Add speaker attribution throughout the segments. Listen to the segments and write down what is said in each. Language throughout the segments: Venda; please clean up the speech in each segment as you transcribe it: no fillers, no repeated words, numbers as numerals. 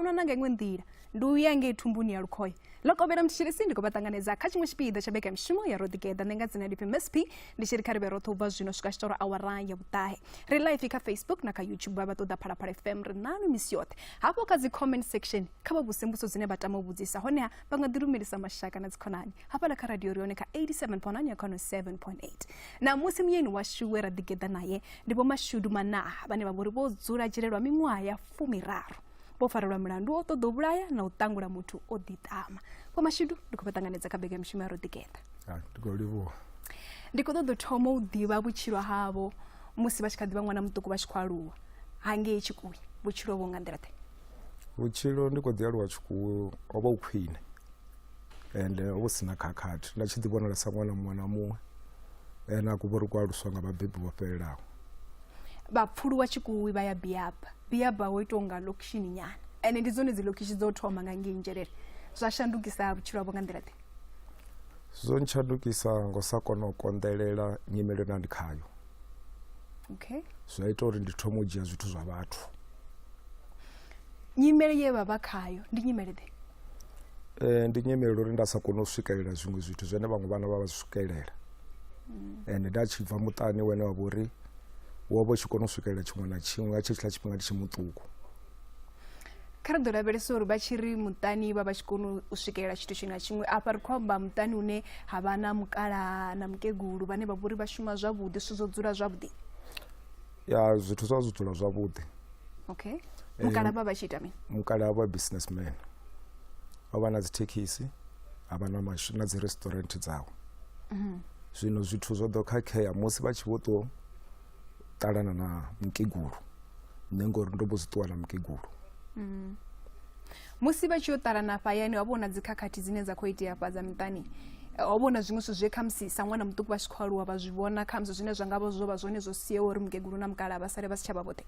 Speaker 1: Ahuna na nga iṅwe nḓila, ndi u ya ngei thumbuni ya lukhoya. Ḽo kovhela mthetshelesi, ndi khou vha ṱanganedza kha tshiṅwe tshipiḓa tsha mbekanyamushumo ya Ro Ḓigeḓa. Nṋe nga dzina ndi pfi Miss P, ndi tshi ri kha ri vhe roṱhe u bva zwino swika tshitoro awara ya vhuṱahe. Ri live kha Facebook na kha YouTube, vha vha ṱoḓa Phalaphala FM, ri nanu misi yoṱhe. Hafho kha dzi comment section kha vha vhuse mbudziso dzine vha tama u vhudzisa, honeha vha nga ḓi lumelisa mashaka na dzikhonani. Hafhaḽa kha radio ri hone kha 87.9 ya kha 107.8. Ṋamusi muyeni washu we ra ḓigeḓa naye ndi Vho Mashudu Manaha, vhane vha vhori vho dzula dzhele lwa miṅwaha ya 30. Vho farelwa mulandu o ṱoḓa u vhulaya na u ṱangula muthu o ḓiṱama. Vho Mashudu, ndi khou vha ṱanganedza kha mbekanyamushumo ya Ro Ḓigeḓa.
Speaker 2: Ndi khou livhuwa.
Speaker 1: Ndi khou ṱoḓa u thoma u ḓivha vhutshilo havho musi vha tshi kha ḓi vha ṅwana muṱuku vha tshi khou aluwa hangei Tshikuyi, vhutshilo vho nga nḓila ḓe?
Speaker 2: Vhutshilo ndi khou ḓi aluwa Tshikuyi ho vha hu khwine ende ho vha hu si na khakhathi, nda tshi ḓi vhonala sa ṅwana muṅwe na muṅwe ene a ku vha uri ku aluswa nga vhabebi vho fhelelaho.
Speaker 1: Vha pfuluwa Tshikuyi vha ya Biaba. Biaba ho itiwa nga lokishini nyana, ende ndi dzone dzi lokishi dzo thoma nga ngei Nzhelele. Zwa shandukisa vhutshilo havho nga nḓila ḓe?
Speaker 2: Zwo ntshandukisa ngo sa kona u konḓelela nyimele ine ndi khayo.
Speaker 1: Okay.
Speaker 2: Zwa ita uri ndi thome u dzhia zwithu zwa vhathu.
Speaker 1: Nyimele ye vha vha khayo ndi nyimele ḓe?
Speaker 2: Ndi nyimele uri nda sa kone u swikelela zwiṅwe zwithu zwine vhaṅwe vhana vha vha zwi swikelela. Ende nda tshi bva muṱani wene wa vha uri wo vha u tshi kona u swikelela tshiṅwe na tshiṅwe nga tshetshiḽa tshifhinga ndi tshi muṱuku.
Speaker 1: Kha ri ḓo lavhelesa uri vha tshi ri muṱani vha vha tshi kona u swikelela tshithu tshiṅwe na tshiṅwe, afha ri khou amba muṱani hune ha vha na mukalaha na mukegulu vhane vha vhori vha shuma zwavhuḓi, zwithu zwo dzula zwavhuḓi.
Speaker 2: Ya, zwithu zwa zwo dzula zwavhuḓi.
Speaker 1: Okay. Mukalaha vha vha tshi ita mini?
Speaker 2: Mukalaha vha businessman, vha vha na dzi thekhisi, ha vha na na dzi restaurant dzawe. Zwino zwithu zwo ḓo khakhea musi vha tshi vho ṱo ṱalana na mukegulu, nṋe ngori ndo mbo dzi ṱuwa na mukegulu.
Speaker 1: Musi vha tshi yo ṱalana afha hayani, ho vha hu na dzikhakhathi dzine dza khou itea afha dza miṱani, ho vha hu na zwiṅwe zwithu zwe khamusi sa ṅwana muṱuku vha tshi khou aluwa vha zwi vhona khamusi zwine zwa nga vha zwo vha zwone zwo sia uri mukegulu na mukalaha vha sale vha si tsha vha vhoṱhe?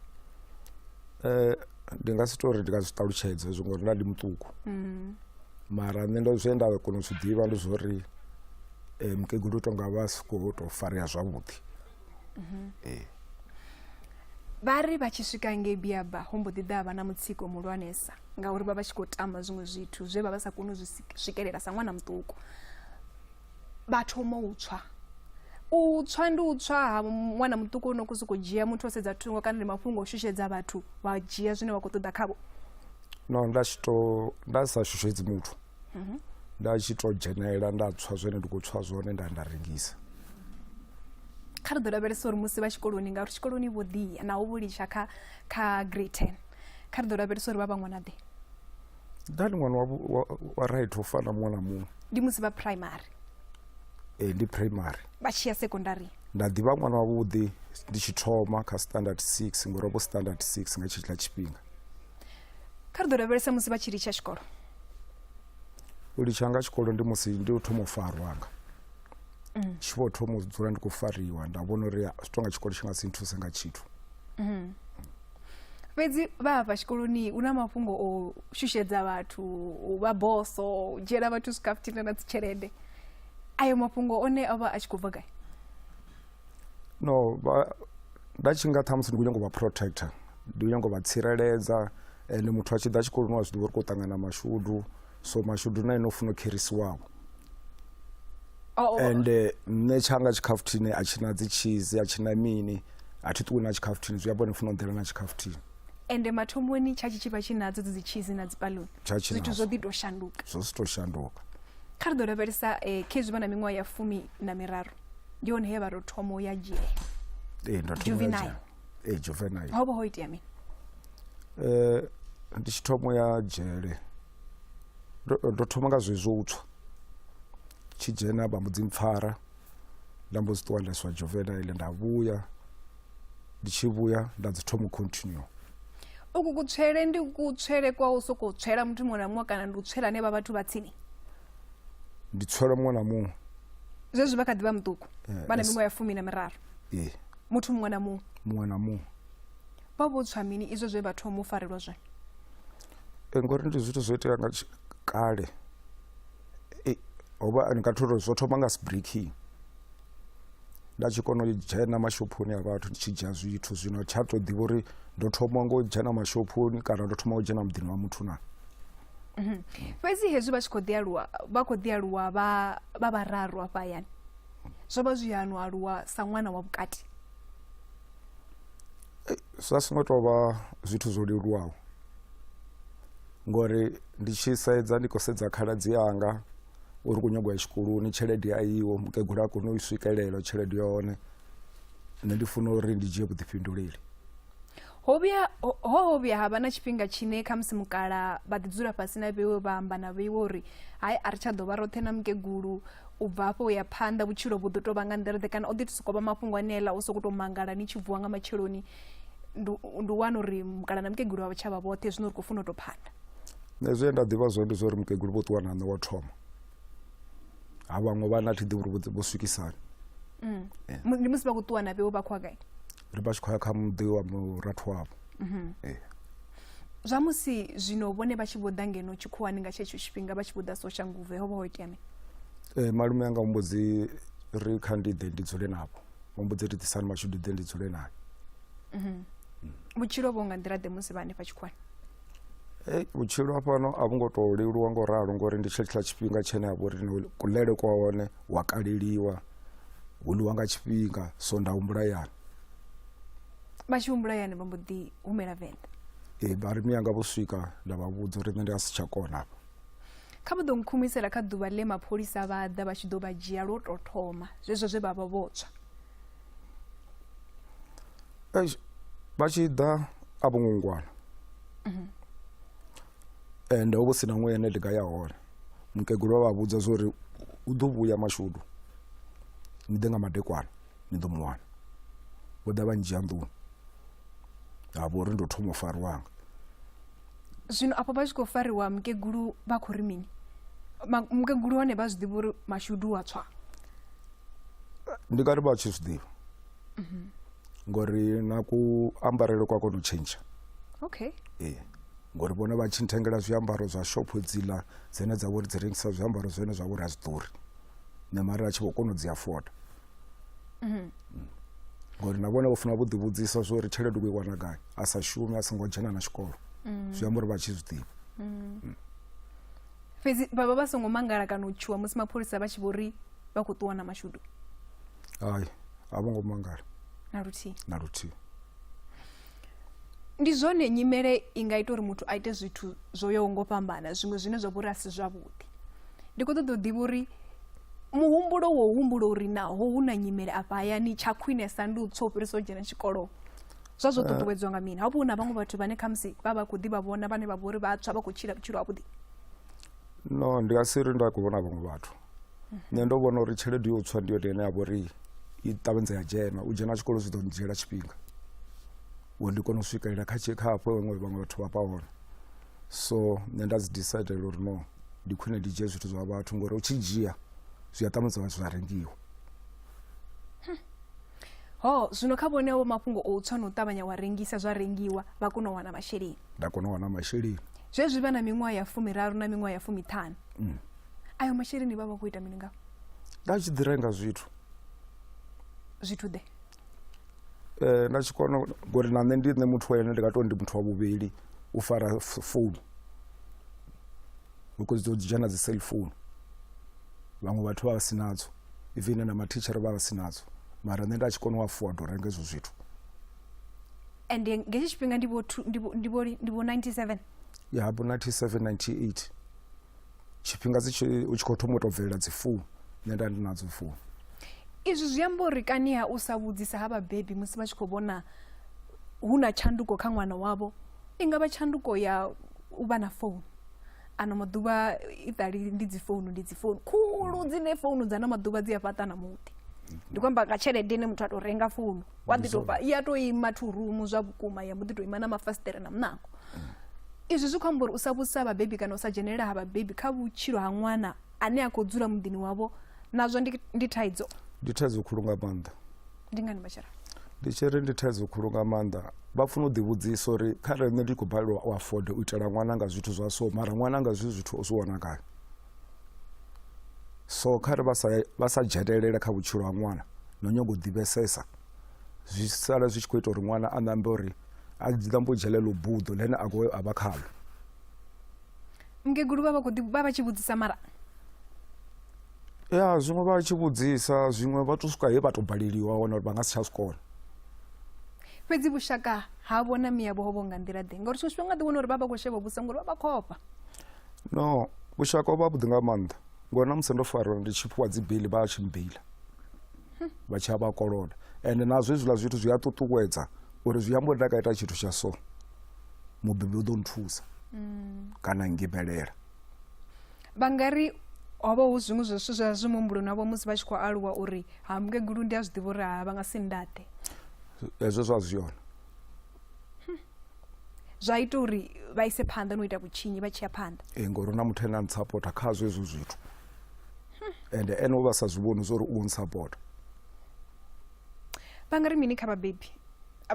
Speaker 2: Ndi nga si tou ri ndi nga zwi ṱalutshedza hezwo ngori nda ndi muṱuku. Mara nṋe ndo zwe nda kona u zwi ḓivha ndi zwa uri mukegulu u tonga vha si khou tou farea zwavhuḓi.
Speaker 1: Vha ri vha tshi swika ngei Biaba ho mbo ḓi ḓa vha na mutsiko muhulwanesa ngauri vha vha tshi khou tama zwiṅwe zwithu zwe vha vha sa koni u zwi swikelela sa ṅwana muṱuku. Vha thoma u tswa. U tswa ndi u tswa ha ṅwana muṱuku no khou sokou dzhia muthu o sedza thungo, kana ndi mafhungo o shushedza vhathu vha dzhia zwine vha khou ṱoḓa khavho?
Speaker 2: No, nda tshi to nda sa shushedzi muthu. Nda tshi to dzhenelela nda tswa zwine ndi khou tswa zwone nda nda rengisa.
Speaker 1: Kha ri ḓo lavhelesa uri musi vha tshikoloni, ngauri tshikoloni vho ḓiya naho vho litsha kha kha grade 10, kha ri ḓo lavhelesa uri vha vha ṅwana ḓe?
Speaker 2: Nda ndi ṅwana wa right u fana muṅwe na muṅwe.
Speaker 1: Ndi musi vha primary?
Speaker 2: Ee, ndi primary.
Speaker 1: Vha tshi ya secondary?
Speaker 2: Nda ḓivha ṅwana wavhuḓi ndi tshi thoma kha standard 6, ngori vho standard 6 nga tshetshiḽa tshifhinga.
Speaker 1: Kha ri ḓo lavhelesa musi vha tshi litsha tshikolo.
Speaker 2: U litsha nga tshikolo ndi musi ndi u thoma u farwa nga tshi vho thoma u dzula ndi khou fariwa, nda vhona uri zwi tonga tshikolo tshi nga si nthuse nga tshithu.
Speaker 1: Fhedzi vha hafha tshikoloni hu na mafhungo o shushedza vhathu, u vha boso, u dzhiela vhathu zwikafuthina na dzitshelede, ayo mafhungo one o vha a tshi khou bva gai?
Speaker 2: No, vha nda tshi nga ṱhamusi ndi khou nyanga u vha protector, ndi khou nyanga u vha tsireledza. Ende muthu a tshi ḓa tshikoloni wa zwi ḓivha uri khou ṱangana mashudu, so mashudu na ene u funa u kherisiwavho. Ende nṋe tshanga tshikhafuthini a tshi na dzi tshizi, a tshi na mini, a thi ṱuwi na tshikhafuthini, zwi amba ni funa u ḓela na tshikhafuthini.
Speaker 1: Ende mathomoni tsha tshi vha tshi nadzo dzi tshizi na dzipaloni, zwithu zwo ḓi tou shanduka.
Speaker 2: Zwo zwi tou shanduka.
Speaker 1: Kha ri ḓo lavhelesa khezwi vha na miṅwaha ya 13 ndi hone he vha tou thoma u ya dzhele.
Speaker 2: Ee, ndo thoma u ya dzhele. Ee, juvenile.
Speaker 1: Ho vha ho itea mini?
Speaker 2: Ndi tshi thoma u ya dzhele ndo thoma nga zwezwo u tswa, tshi dzhena vha mbo dzi mpfara, nda mbo dzi ṱuwa nda iswa juvenile, nda vhuya, ndi tshi vhuya nda dzi thoma u continue.
Speaker 1: Uku kutswele ndi kutswele kwa u sokou tswela muthu muṅwe na muṅwe, kana ndi u tswela hanevha vhathu vha tsini?
Speaker 2: Ndi tswela muṅwe na muṅwe.
Speaker 1: Zwezwi vha kha ḓi vha muṱuku, vha na miṅwaha ya 13?
Speaker 2: Ee.
Speaker 1: Muthu muṅwe na muṅwe?
Speaker 2: Muṅwe na muṅwe.
Speaker 1: Vha vho tswa mini izwo zwe vha thoma u farelwa zwone?
Speaker 2: Ngori ndi zwithu zwo itea nga kale. Ho vha ndi nga tori zwo thoma nga breaking. Nda tshi kona u dzhena mashophoni a vhathu ndi tshi dzhia zwithu, zwino tsha to ḓivha uri ndo thoma ngo dzhena mashophoni kana ndo thoma u dzhena muḓini wa muthu na.
Speaker 1: Fhedzi hezwi vha tshi khou ḓi aluwa, vha khou ḓi aluwa vha vha vhararu hafha hayani, zwo vha zwi hani u aluwa sa ṅwana wa vhukati?
Speaker 2: Zwa songo tou vha zwithu zwo leluwaho ngori ndi tshi sedza ndi khou sedza khaladzi anga uri khou nyago ya tshikoloni, tshelede a iho, mukegulu a koni u i swikelela tshelede ya hone, nṋe ndi funa uri ndi dzhie vhuḓifhinduleli.
Speaker 1: Ho vhuya ho vhuya ha vha na tshifhinga tshine khamusi mukala vha ḓi dzula fhasi na vheiwe vha amba na vheiwe uri hai a ri tsha ḓo vha roṱhe na mukegulu, u bva hafho u ya phanḓa vhutshilo vhu ḓo tou vha nga nḓila ḓe, kana o ḓi sokou vha mafhungo aneaḽa o sokou tou mangala ni tshi vuwa nga matsheloni ndi u wana uri mukala na mukegulu vha tsha vha vhoṱhe, zwino ri khou funa u tou phanda?
Speaker 2: Nṋe zwe nda ḓivha zwone ndi zwa uri mukegulu vho ṱuwa na nṋe wa thoma, ha vhaṅwe vhana thi ḓivhi uri vho swikisani.
Speaker 1: Ndi musi vha khou ṱuwa na vheiwe vha khou ya gai?
Speaker 2: Ri vha tshi khou ya kha muḓi wa murathu wavho.
Speaker 1: Zwa musi zwino vhone vha tshi vho ḓa ngeno tshikhuwani nga tshetsho tshifhinga vha tshi vho ḓa Soshanguve, ho vha ho itea mini?
Speaker 2: Malume anga mbo dzi ri kha ndi ḓe ndi dzule navho, vho mbo dzi ri ḓisani mashudu ḓe ndi dzule naye.
Speaker 1: Vhutshilo vho nga nḓila ḓe musi vha hanefha tshikhuwani?
Speaker 2: Vhutshilo hafhano a vhu ngo tou leluwa ngo ralo ngori ndi tshetshila tshifhinga tshine ha vha uri kuḽele kwa hone wa kaleliwa, hu ḽiwa nga tshifhinga, so nda humbula hayani.
Speaker 1: Vha tshi humbula hayani vha mbo ḓi humela Venḓa?
Speaker 2: Ee, vha ri miyanga vho swika nda vha vhudza uri nṋe ndi a si tsha kona hafha.
Speaker 1: Kha vha ḓo nkhumisela kha ḓuvha ḽe mapholisa vha ḓa vha tshi ḓo vha dzhia lwo tou thoma, zwezwo zwe vha vha vho tswa.
Speaker 2: Eish, vha tshi ḓa a vho ngo ngwana ende ho vha hu si na ṅwe ane ndi nga ya hone. Mukegulu vha vha vhudza zwa uri u ḓo vhuya mashudu, ni ḓe nga madekwana ni ḓo mu wana. Vho ḓa vha ndzhia nḓuni, ha vha uri ndo thoma u fariwa hanga.
Speaker 1: Zwino afho vha tshi khou fariwa mukegulu vha khou ri mini? Mukegulu hone vha zwi ḓivha uri mashudu wa tswa?
Speaker 2: Ndi nga ri vha tshi zwi ḓivha ngori na ku ambarele kwa kona u tshentsha.
Speaker 1: Okay.
Speaker 2: Ee, ngori vhone vha tshi nthengela zwiambaro zwa shopho dziḽa dzine dza vha uri dzi rengisa zwiambaro zwine zwa vha uri a zwi ḓuri, nṋe mara a tshi vho kona u dzi afforda. Ngori na vhone vho funa vho ḓivhudzisa zwa uri tshelede u khou i wana gai, a sa shumi a songo dzhena na tshikolo, zwi amba uri vha tshi zwi ḓivha.
Speaker 1: Fhedzi vha vha vha songo mangala kana u tshuwa musi mapholisa vha tshi vho ri vha khou ṱuwa na mashudu?
Speaker 2: Hai, a vho ngo mangala
Speaker 1: na luthihi.
Speaker 2: Na luthihi.
Speaker 1: Ndi zwone nyimele i nga ita uri muthu a ite zwithu zwo yaho ngo fhambana, zwiṅwe zwine zwa vha uri a si zwavhuḓi. Ndi khou ṱoḓa u ḓivha uri muhumbulo wo humbula uri naho hu na nyimele afha hayani tsha khwinesa ndi u tswa u fhirisa u dzhena tshikolo, zwa zwo ṱuṱuwedzwa nga mini? Hafhu hu na vhaṅwe vhathu vhane khamusi vha vha khou ḓi vha vhona vhane vha vha uri vha tswa vha khou tshila vhutshilo havhuḓi.
Speaker 2: No, ndi nga si ri nda khou vhona vhaṅwe vhathu. Nṋe ndo vhona uri tshelede yo tswa ndi yone ine ya vha uri i ṱavhanyedza ya dzhena, u dzhena tshikolo zwi ḓo ndzhiela tshifhinga uri ndi kone u swikelela kha kha hafho vhaṅwe vhaṅwe vhathu vha vha hone. So nṋe nda dzi decidela uri no, ndi khwine ndi dzhie zwithu zwa vhathu ngori u tshi dzhia zwi a ṱavhanyedza zwa rengiwa.
Speaker 1: Ho, zwino kha vhone avho mafhungo o tswa na u ṱavhanya wa rengisa zwa rengiwa vha kona u wana masheleni.
Speaker 2: Nda kona u wana masheleni.
Speaker 1: Zwezwi vha na miṅwaha ya 30 na miṅwaha ya 50. Ayo masheleni vha vha khou ita mini ngao?
Speaker 2: Nda tshi ḓi renga zwithu.
Speaker 1: Zwithu ḓe?
Speaker 2: Nda tshi kona ngori na nṋe ndi nṋe muthu wa ene ndi nga tou ndi muthu wa vhuvhili u fara founu. Because dzo dzhena dzi cell phone, vhaṅwe vhathu vha vha si nadzo, even na mathitshere vha vha si nadzo, mara nṋe nda tshi kona u afford u renga hezwo zwithu.
Speaker 1: Ende nga hetsho tshifhinga ndi vho ndi vho ndi vho 97?
Speaker 2: Ya, vho 97 98, tshifhinga dzi tshi u tshi khou thoma u tou bvelela dzi founu, nṋe nda ndi nadzo founu.
Speaker 1: Izwi zwi amba uri kaniha u sa vhudzisa ha vhabebi musi vha tshi khou vhona hu na tshanduko kha ṅwana wavho, i nga vha tshanduko ya u vha na founu. Ano maḓuvha iṱali ndi dzi founu, ndi dzi founu khulu dzine founu dza ano maḓuvha dzi a fhaṱa na muḓi. Ndi khou amba nga tshelede ine muthu a tou renga founu, wa ḓi tou ya tou ima two room zwa vhukuma, ya mbo ḓi tou ima na mafasiṱere na muṋango. Izwi zwi khou amba uri u sa vhudzisa vhabebi kana u sa dzhenelela ha vhabebi kha vhutshilo ha ṅwana ane a khou dzula muḓini wavho nazwo ndi thaidzo.
Speaker 2: Ndi thaidzo khulu nga maanḓa.
Speaker 1: Ndi ngani vha tshi ralo?
Speaker 2: Ndi tshi ri ndi thaidzo khulu nga maanḓa, vha funa u ḓivhudzisa uri kharali nṋe ndi khou balelwa u afford u itela ṅwananga zwithu zwa so, mara ṅwananga zwi zwithu o zwi wana gai? So kharali vha sa dzhenelela kha vhutshilo ha ṅwana no nyago u ḓivhesesa zwi sala zwi tshi khou ita uri ṅwana a ṋambe uri a ḓambo dzhia ḽeḽo buḓo ḽene a khou a vha khaḽo.
Speaker 1: Mukegulu vha vha khou ḓi vha vha tshi vhudzisa mara
Speaker 2: Ya zwiṅwe vha tshi vhudzisa zwiṅwe vha to swika he vha to baleliwa wana uri vha nga si tsha zwi kona.
Speaker 1: Fhedzi vhushaka havho na miyavho ho vha nga nḓila ḓe ngauri tshiṅwe tshifhinga ḓi wana uri vha vha khou shavha vhusa ngori vha vha khou ofha.
Speaker 2: No vhushaka ho vha vhuḓi nga maanḓa ngori na musi ndo farwa ndi tshi fhiwa dzi beiḽi vha tshi mbeila vha tshi ya vha koloda ende nazwo hezwiḽa zwithu zwi a ṱuṱuwedza uri zwi amba uri nda ka ita tshithu tsha so mubebi u ḓo nthusa kana ngimelela.
Speaker 1: Vha nga ri ho vha hu zwiṅwe zwa zwithu zwa zwi muhumbuloni wavho musi vha tshi khou aluwa uri ha mukegulu ndi a zwi ḓivha uri ha vha nga si ndaṱe.
Speaker 2: Hezwo zwa zwi hone.
Speaker 1: Zwa ita uri vha ise phanḓa no ita vhutshinyi vha tshi ya phanḓa.
Speaker 2: Ee ngori hu na muthu ane a ntsapota kha zwezwo zwithu ende ene u vha sa zwi vhoni zwa uri u ntsapota.
Speaker 1: Vha nga ri mini kha vhabebi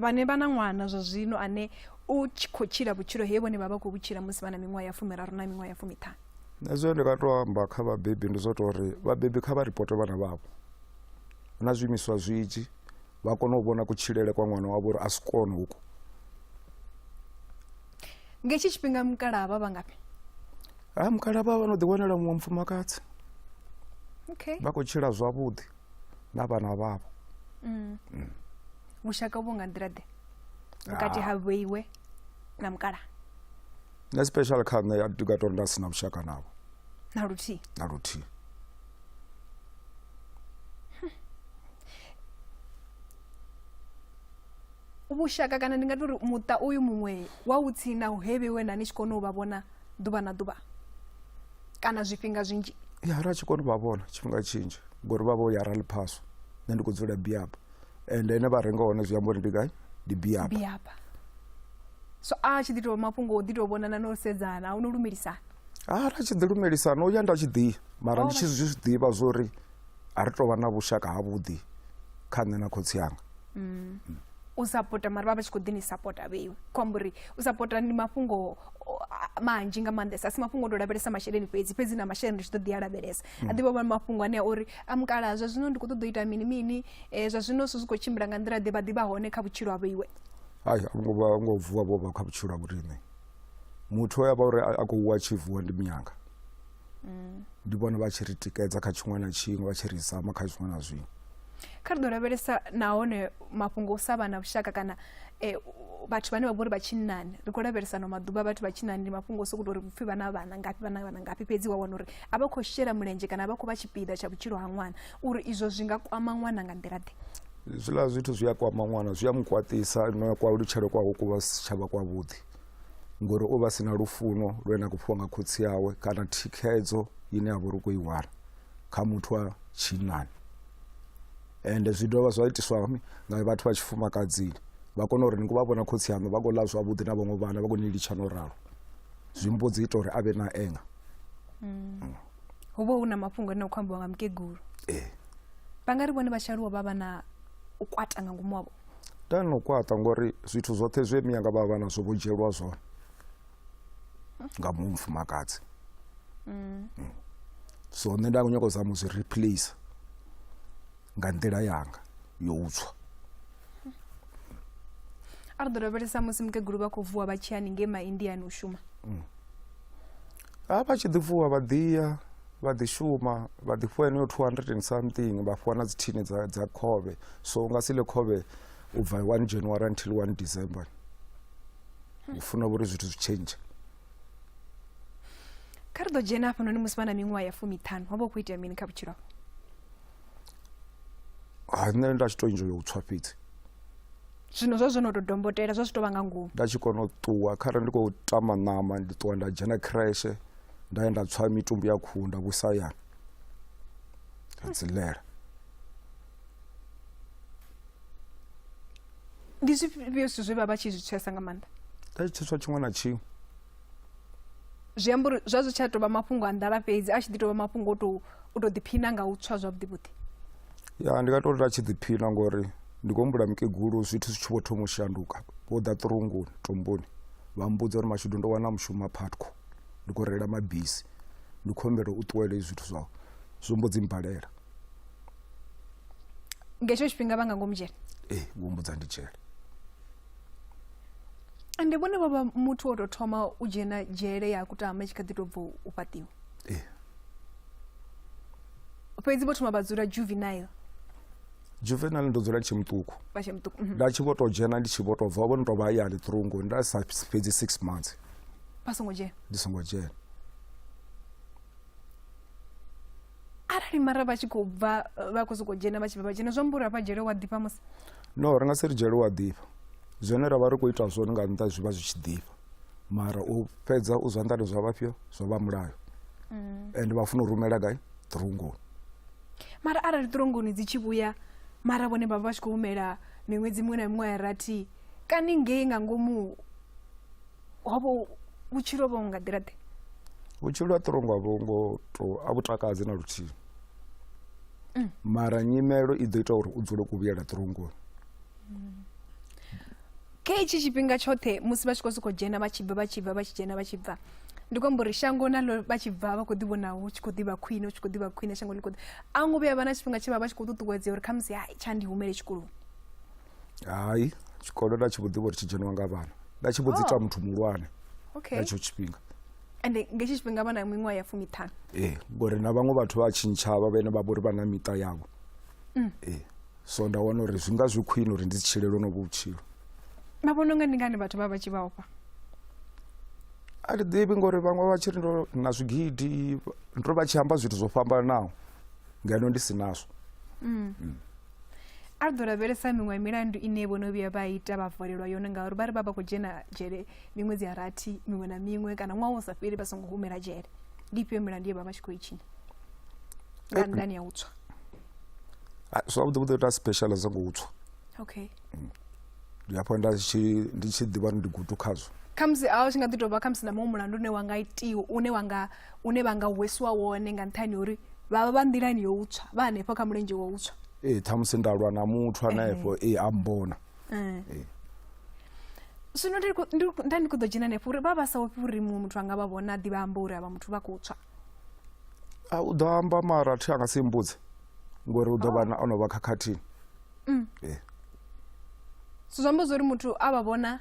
Speaker 1: vhane vha na ṅwana zwa zwino ane u tshi khou tshila vhutshilo he vhone vha vha khou vhutshila musi vha na miṅwaha ya fumiraru na miṅwaha ya fumiṱhanu?
Speaker 2: Nṋe zwine ndi nga to amba kha vhabebi ndi zwa tou uri vhabebi kha vha ripote vhana vhavho hu na zwiimiswa zwinzhi vha kone u vhona kutshilele kwa ṅwana wavho uri a si kone huku.
Speaker 1: Nga hetshi tshifhinga mukalaha vha vha ngafhi?
Speaker 2: Ha mukalaha vha vha no ḓi wanela muṅwe mufumakadzi.
Speaker 1: Okay.
Speaker 2: Vha khou tshila zwavhuḓi na vhana vhavho.
Speaker 1: Vhushaka vhu nga nḓila ḓe vhukati ha vheiwe na mukalaha?
Speaker 2: Nṋe special kha nṋe ndi nga tori nda sina vhushaka navho.
Speaker 1: Na luthihi?
Speaker 2: Na luthihi.
Speaker 1: Vhushaka kana ndi nga tori muṱa uyu muṅwe wa u tsini na he vheiwe na ni tshi kona u vha vhona ḓuvha na ḓuvha kana zwifhinga zwinzhi?
Speaker 2: Ya ra tshi kona u vha vhona tshifhinga tshinzhi ngori vha vho ya ra ḽiphaso nṋe ndi khou dzula Biaba ende ene vha renga hone zwi amba uri ndi gai ndi Biaba.
Speaker 1: Biaba. So a tshi ḓi tou mafhungo o ḓi tou vhonana no sedzana a hu no lumelisana?
Speaker 2: A ra tshi ḓi lumelisana u ya nda tshi ḓi mara ndi tshi zwi ḓivha zwori a ri tou vha na vhushaka havhuḓi kha nṋe na khotsi anga.
Speaker 1: U sapota mara vha vha tshi khou ḓi ni sapota vheiwe khou amba uri u sapota ndi mafhungo manzhi nga maanḓesa a si mafhungo o tou lavhelesa masheleni fhedzi fhedzi na masheleni ri tshi ḓo ḓi a lavhelesa a ḓivha vha mafhungo anea uri a mukalaha zwa zwino ndi khou ṱoḓa u ita mini mini zwa zwino zwithu zwi khou tshimbila nga nḓila ḓe vha ḓivha hone kha vhutshilo ha vheiwe.
Speaker 2: Hai a vho ngo vha ngo vuwa vho vha kha vhutshilo ha vhoriṋe muthu o vha uri a khou wa tshi vuwa ndi miyanga. Ndi vhone vha tshi ri tikedza kha tshiṅwe na tshiṅwe vha tshi ri zama kha zwiṅwe na zwiṅwe.
Speaker 1: Kha ri ḓo lavhelesa nahone mafhungo o sa vha na vhushaka kana vhathu vhane vha vhori vha tshinnani ri khou lavhelesa no maḓuvha vhathu vha tshinnani ndi mafhungo o sokou tou uri pfhi vha na vhana ngafhi vha na vhana ngafhi fhedzi wa wana uri a vha khou shela mulenzhe kana a vha khou vha tshipiḓa tsha vhutshilo ha ṅwana uri izwo zwi nga kwama ṅwana nga nḓila ḓe.
Speaker 2: Zwiḽa zwithu zwi a kwama ṅwana zwi a mukwatisa no kwa lutshelo kwawe ku vha si tshavha kwavhuḓi ngori o vha sina lufuno lwe na khou fhiwa nga khotsi awe kana thikhedzo ine a vha uri u khou i wana kha muthu wa tshinnani. Ende zwi dovha zwa itiswa nga vhathu vha tshifumakadzini vha kona uri ni khou vha vhona khotsi aṋu vha khou ḽa zwavhuḓi na vhaṅwe vhana vha khou ni litsha no ralo zwi mbo dzi ita uri a vhe na enga.
Speaker 1: Hu vha hu na mafhungo ane a khou ambiwa nga mukegulu.
Speaker 2: Ee.
Speaker 1: Vha nga ri vhone vha tshi aluwa vha vha na u kwata nga ngomu havho?
Speaker 2: Nda no kwata ngori zwithu zwoṱhe zwe miyanga vha vha nazwo vho dzhielwa zwone nga muṅwe mufumakadzi. So nṋe nda khou nyaka u zama u zwi replace nga nḓila yanga yo u tswa.
Speaker 1: A ri ḓo lavhelesa musi mukegulu vha khou vuwa vha tshi ya haningei maindiani u shuma.
Speaker 2: Ha vha tshi ḓi vuwa vha ḓi ya vha ḓi shuma vha ḓi fhiwa heneyo 200 and something vha fhiwa na dzi thini dza dza khovhe so u nga si ḽe khovhe u bva 1 January until 1 December. U funa uri zwithu zwi tshentshe.
Speaker 1: Kha ri ḓo dzhena hafhanoni musi vha na miṅwaha ya fumiṱhanu ho vha hu khou itea mini kha vhutshilo havho?
Speaker 2: Ha nṋe nda tshi to enjoy u tswa fhedzi.
Speaker 1: Zwino zwa zwo no tou dombotela zwa zwi tou vha nga ngomu.
Speaker 2: Nda tshi kona u ṱuwa kharali ndi khou tama ṋama ndi ṱuwa nda dzhena khireshe nda ya nda tswa mitumbu ya khuhu nda vhuisa hayani nda dzi ḽela.
Speaker 1: Ndi zwifhio zwithu zwe vha vha tshi zwi tswesa nga maanḓa?
Speaker 2: Nda tshi tswa tshiṅwe na tshiṅwe.
Speaker 1: Zwi amba uri zwa zwi tsha tou vha mafhungo a nḓala fhedzi a tshi ḓi tou vha mafhungo o tou u tou ḓiphina nga u tswa zwavhuḓi vhuḓi.
Speaker 2: Ya ndi nga tou ri nda tshi ḓiphina ngori ndi khou humbula mukegulu zwithu zwi tshi vho thoma u shanduka vho ḓa ṱirongoni tomboni vha mmbudza uri mashudu ndo wana mushumo Putco ndi khou reila mabisi ndi khou humbela u ṱuwele zwithu zwau zwo mbo dzi mbalela.
Speaker 1: Nga hetsho tshifhinga vha nga ngomu dzhele?
Speaker 2: Ee, vho mbudza ndi dzhele.
Speaker 1: Ende vhone vho vha muthu wo tou thoma u dzhena dzhele ya Kutama i tshi kha ḓi tou bva u fhaṱiwa?
Speaker 2: Ee.
Speaker 1: Fhedzi vho thoma vha dzula juvenile?
Speaker 2: Juvenile ndo dzula ndi tshe muṱuku.
Speaker 1: Vha tshe muṱuku. Mhm.
Speaker 2: Nda tshi vho tou dzhena ndi tshi vho tou bva, vho no tou vha hayani ṱirungoni, nda sa fhedzi 6 months.
Speaker 1: Vha songo dzhena?
Speaker 2: Ndi songo dzhena.
Speaker 1: Arali mara vha tshi khou bva vha khou sokou dzhena vha tshi bva vha dzhena, zwi amba uri hafha dzhele wa ḓifha musi?
Speaker 2: No, ri nga si ri dzhele wa ḓifha. Zwine ra vha ri khou ita zwone nga nnḓa zwi vha zwi tshi ḓifha, mara u fhedza u zwanḓani zwa vhafhio, zwa vha mulayo. And vha funa u rumela gai? Ṱirongoni.
Speaker 1: Mara arali ṱirongoni dzi tshi vhuya, mara vhone vha vha vha tshi khou humela miṅwedzi miṅwe na miṅwe ya rathi, kani ngei nga ngomu hovho vhutshilo vho nga nḓila ḓe?
Speaker 2: Vhutshilo ha ṱirongo a vhu ngo to a vhu takadzi na luthihi. Mara nyimelo i ḓo ita uri u dzule u vhuyela ṱirongoni.
Speaker 1: Kha itshi tshifhinga tshoṱhe musi vha tshi khou sokou dzhena vha tshi bva vha tshi bva vha tshi dzhena vha tshi bva, ndi khou amba uri shango naḽo vha tshi bva vha khou ḓi vhona hu tshi khou ḓi vha khwine, hu tshi khou ḓi vha khwine, shango ḽi khou ḓi, a ngo vhuya vha na tshifhinga tshe vha vha tshi khou ṱuṱuwedzea uri khamusi hai tsha ndi humele tshikoloni?
Speaker 2: Hai, tshikolo nda tshi vho ḓivha uri tshi dzheniwa nga vhana, nda tshi vho dzi ita muthu muhulwane.
Speaker 1: Okay.
Speaker 2: Nga tshetsho tshifhinga.
Speaker 1: Ende nga hetsho tshifhinga vha na miṅwaha ya 15?
Speaker 2: Ee, ngori na vhaṅwe vhathu vha tshintsha vha vhene vha vhori vha na miṱa yavho. Ee, so nda wana uri zwi nga zwi khwine uri ndi si tshile lwonovho vhutshilo.
Speaker 1: Vha vhona unga ndi ngani vhathu vha vha tshi vha ofha?
Speaker 2: A thi ḓivhi, ngori vhaṅwe vha tshi ri ndo na zwigidi, ndo vha tshi amba zwithu zwo fhambananaho ngeno ndi si nazwo.
Speaker 1: A ri ḓo lavhelesa miṅwe ya milandu ine vho no vhuya vha ita vha valelwa yone, ngauri vha ri vha vha khou dzhena dzhele miṅwedzi ya rathi miṅwe na miṅwe kana ṅwaha u sa fheli vha songo humela dzhele. Ndi ifhio milandu ye vha vha tshi khou i tshinya nga nnḓani ya u tswa?
Speaker 2: Zwavhuḓi vhuḓi ita specialize ngo u tswa.
Speaker 1: Okay.
Speaker 2: Ndi hafho nda tshi ndi tshi ḓivha uri ndi gudu khazwo.
Speaker 1: Khamusi a tshi nga ḓi tovha khamusi na muṅwe mulandu une wa nga itiwa, une wa nga une vha nga hwesiwa wone nga nṱhani uri vha vha vha nḓilani yo u tswa, vha hanefho kha mulenzhe wa u tswa.
Speaker 2: Ee, ṱhamusi nda lwa na muthu hanefho, ee, a mbona. Ee.
Speaker 1: Zwino nda ndi khou ḓo dzhena hanefho uri vha vha sa ofhi uri muṅwe muthu anga vha vhona a ḓivha amba uri avha muthu vha khou tswa.
Speaker 2: A u ḓo amba mara thi anga si mbudze ngori u ḓo vha na ono vha khakhathini. Ee.
Speaker 1: So zwi amba zwa uri muthu a vha vhona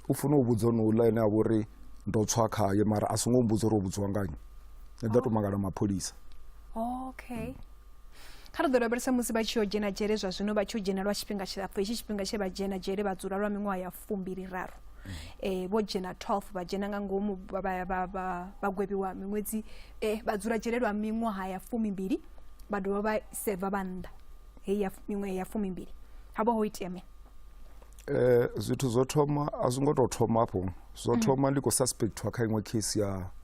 Speaker 2: u funa u vhudza onouḽa ene a vha uri ndo tswa khaye, mara a songo mbudza uri o vhudziwa nga nnyi. Nṋe ḓo to mangala mapholisa.
Speaker 1: Okay. Kha ri ḓo lavhelesa musi vha tshi yo dzhena dzhele zwa zwino, vha tshi yo dzhena lwa tshifhinga tshilapfhu, hetshi tshifhinga tshe vha dzhena dzhele vha dzula lwa miṅwaha ya 23. Vho dzhena 12 vha dzhena nga ngomu vha gwevhiwa miṅwedzi, vha dzula dzhele lwa miṅwaha ya 20, vha dovha vha seva vha nnḓa heyi ya miṅwaha ya 20. Ha vha ho itea mini?
Speaker 2: Zwithu zwo thoma a zwi ngo tou thoma afho, zwo thoma ndi khou suspectwa kha iṅwe case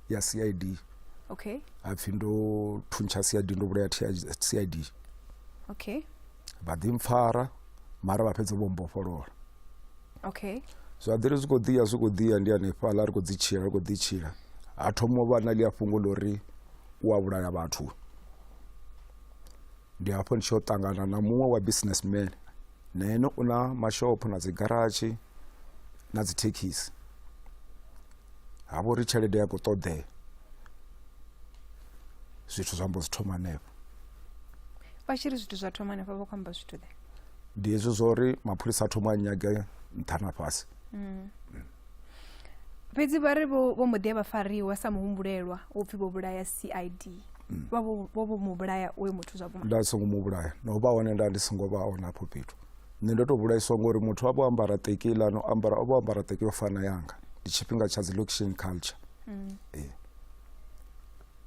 Speaker 2: ya CID.
Speaker 1: Okay.
Speaker 2: Hapfi ndo thuntsha CID, ndo vhulaya CID.
Speaker 1: Okay.
Speaker 2: Vha ḓi mpfara mara vha fhedza vho mbofholola.
Speaker 1: Okay.
Speaker 2: Zwa ḓiri zwi khou ḓiya zwi khou ḓiya ndi hanefhaḽa ri khou ḓi tshila ri khou ḓi tshila, ha thoma u vha na ḽia fhungo ḽo ri u a vhulaya vhathu. Ndi hafho ndi tshi yo ṱangana na muṅwe wa businessman, na ene u na mashopho na dzi garatshi na dzi thekhisi, ha vha uri tshelede ya khou ṱoḓea, zwithu zwa mbo dzi thoma hanefho.
Speaker 1: Vha tshi ri zwithu zwa thoma hanefho vha khou amba zwithu ḓe?
Speaker 2: Ndi hezwi zwa uri mapholisa a thoma a nyage nṱha na fhasi.
Speaker 1: Fhedzi vha ri vho mbo ḓi ya vha fariwa sa muhumbulelwa wo pfhi vho vhulaya CID. Vha vho mu vhulaya uyo muthu zwa vhukuma?
Speaker 2: Nda songo mu vhulaya, na u vha hone nda ndi songo vha hone hafho fhethu. Nṋe ndo to vhulaiswa ngori muthu a vho ambara teki iḽa no ambara, o vho ambara teki yo fana yanga. Ndi tshifhinga tsha dzi location culture. Ee.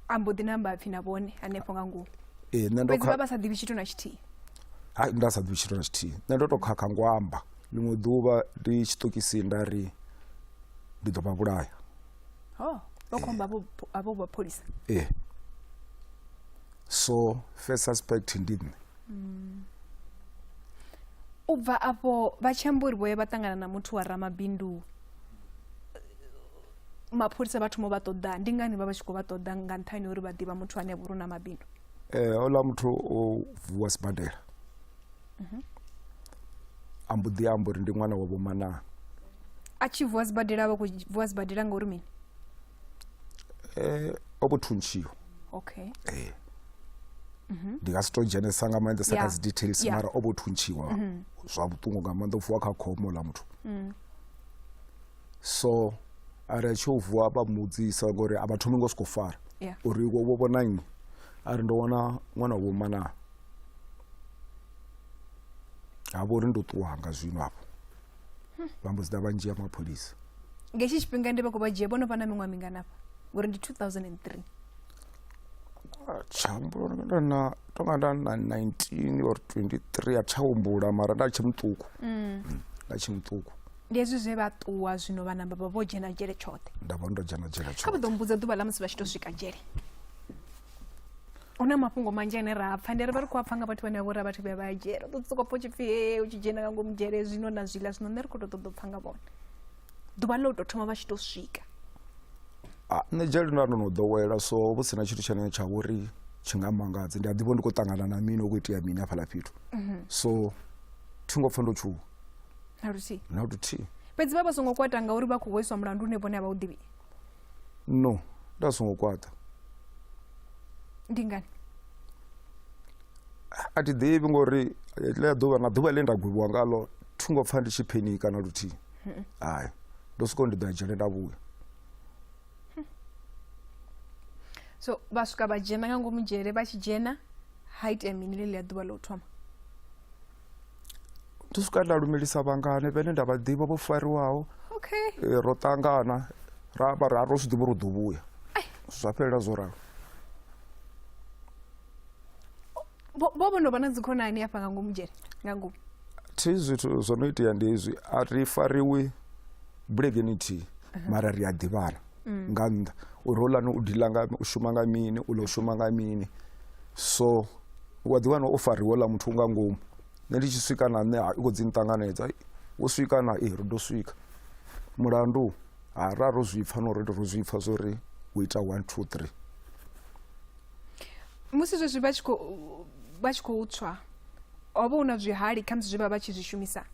Speaker 1: A mbo ḓi namba pfhi na vhone hanefho nga ngomu.
Speaker 2: Ee, nṋe ndo
Speaker 1: Fhedzi vha vha sa ḓivhi tshithu na tshithihi.
Speaker 2: Hai, nda sa ḓivhi tshithu na tshithihi. Nṋe ndo to khakha ngo amba. Ḽiṅwe ḓuvha ndi tshiṱokisini nda ri ndi ḓo vha vhulaya.
Speaker 1: Oh, vha khou amba avho vhapholisa.
Speaker 2: Ee. So first suspect ndi nṋe.
Speaker 1: U bva afho vha tshi amba uri vho ya vha ṱangana na muthu wa ramabindu, mapholisa vha thoma vha ṱoḓa, ndi ngani vha vha tshi khou vha ṱoḓa nga nṱhani uri vha ḓivha muthu ane a vha uri u na mabindu?
Speaker 2: Houḽa muthu o vuwa sibadela. A mbo ḓi amba uri ndi ṅwana wa Vho Manana.
Speaker 1: A tshi vuwa sibadela vha khou vuwa sibadela ngauri mini?
Speaker 2: O vho thuntshiwa.
Speaker 1: Okay.
Speaker 2: Ndi nga si to dzhenesa nga maanḓesa kha dzi details, mara o vho thuntshiwa zwa vhuṱungu nga maanḓa, u vuwa kha khombo ḽa muthu. So ari a tshi u vuwa vha mudzisa ngori a vha thomi ngo sokou fara uri wo vhona nnyi, a ri ndo wana ṅwana wa vho manana. Ha vha uri ndo ṱuwa hanga zwino hafho, vha mbo dzi ḓa vha ndzhia mapholisa.
Speaker 1: Nga hetshi tshifhinga ndi vha khou vha dzhia vho no vha na miṅwaha mingana afha, ngori ndi 2003?
Speaker 2: Tsha humbula uri ndo na tonga nda na 19 or 23, a tsha humbula, mara nda tshi muṱuku. Nda tshi muṱuku.
Speaker 1: Ndi hezwi zwe vha ṱuwa zwino vha namba vha vho dzhena dzhele tshoṱhe?
Speaker 2: Nda vha ndo dzhena dzhele
Speaker 1: tshoṱhe. Kha vha ḓo mbudza ḓuvha ḽa musi vha tshi tou swika dzhele. Hu na mafhungo manzhi ane ra pfha, ndi ri vha ri khou a pfha nga vhathu vhane vha vho ri vhathu vhuya vha ya dzhele, u ḓo sokou pfha u tshi pfhi he u tshi dzhena nga ngomu dzhele zwino na zwiḽa. Zwino nṋe ri khou tou ṱoḓa u pfha nga vhone ḓuvha ḽo tou thoma vha tshi tou swika.
Speaker 2: Nṋe dzhele nda ndo no ḓowela, so hu si na tshithu tshine tsha vhori tshi nga mangadza. Ndi a ḓivha ndi khou ṱangana na mini, hu khou itea mini hafhaḽa fhethu, so thi ngo pfha ndo tshuwa.
Speaker 1: Na luthihi?
Speaker 2: Na luthihi.
Speaker 1: Fhedzi vha vha songo kwata ngauri vha khou hweswa mulandu une vhone a vha u ḓivhi?
Speaker 2: No, nda songo kwata.
Speaker 1: Ndi ngani?
Speaker 2: A thi ḓivhi, ngori ḽia ḓuvha na ḓuvha ḽe nda gwevhiwa ngalo thi ngo pfha ndi tshi phenika na luthihi. Hai, ndo sokou ndi ḓo ya dzhele nda vhuya.
Speaker 1: So vha swika vha dzhena nga ngomu dzhele, vha tshi dzhena ha itea mini ḽeḽia ḓuvha ḽa u thoma?
Speaker 2: Ndo swika nda lumelisa vhangane vhene nda vha ḓivha vho fariwaho. Ro ṱangana ra vha ra ro zwi ḓivha uri u ḓo vhuya, zwa fhelela zwo ralo.
Speaker 1: Vho vho no vha na dzikhonani hafha nga ngomu dzhele nga ngomu?
Speaker 2: Thi, zwithu zwo no itea ndi hezwi, a ri fariwi bulekeni nthihi, mara ri a ḓivhana nga nnḓa uri houḽani u dila nga u shuma nga mini, uḽa u shuma nga mini. So wa ḓi wana o fariwa houḽa muthu nga ngomu, nṋe ndi tshi swika na nṋe i khou dzi nṱanganedza, wo swika na e ri ḓo swika mulandu ha ra ro zwi pfha no ri ro zwi pfha zwo ri u ita 1 2 3.
Speaker 1: Musi zwezwi vha tshi khou tswa, ho vha hu na zwihali khamusi zwe vha vha tshi zwi shumisa?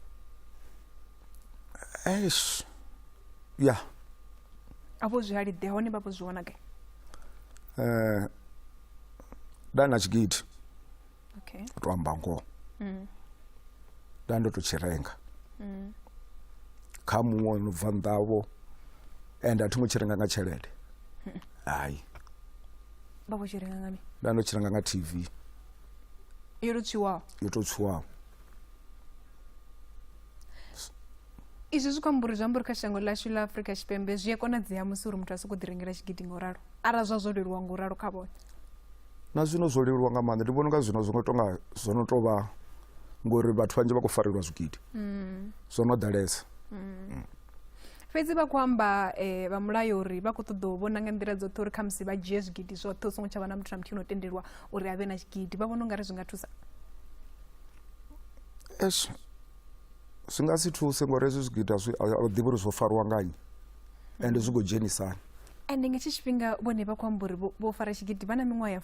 Speaker 2: Eish, ya.
Speaker 1: Avho zwihali ḓe, hone vha vho zwi wana gai?
Speaker 2: Nda na tshigidi. U to amba ngoho, nda ndo to tshi renga kha muṅwe no bva nnḓavho, ende a thi ngo tshi renga nga tshelede, hai.
Speaker 1: Vha vho tshi renga nga mini?
Speaker 2: Nda ndo tshi renga nga TV.
Speaker 1: Yo tou tswiwaho?
Speaker 2: Yo tou tswiwaho.
Speaker 1: Izwi zwi khou amba uri zwi amba uri kha shango ḽashu ḽa Afrika Tshipembe zwi a konadzea musi uri muthu a sokou ḓirengela tshigidi nga u ralo, arali zwa zwo leluwa nga u ralo kha vhone?
Speaker 2: Na zwino zwo leluwa nga maanḓa, ndi vhona unga zwino zwo no tonga zwo no tou vha ngori vhathu vhanzhi vha khou farelwa zwigidi, zwo no ḓalesa.
Speaker 1: Fhedzi vha khou amba vha mulayo uri vha khou ṱoḓa u vhona nga nḓila dzoṱhe uri khamusi vha dzhie zwigidi zwoṱhe, hu songo tsha vha na muthu na muthihi no tendelwa uri a vhe na tshigidi. Vha vhona ungari zwi nga thusa?
Speaker 2: Eish, zwi nga si thuse ngori hezwi zwigidi a zwi a ḓivhi uri zwo farwa nga nnyi, ende zwi khou dzhenisani.
Speaker 1: Ende nga tshi tshifhinga vhone vha khou amba uri vho fara tshigidi vha na miṅwaha ya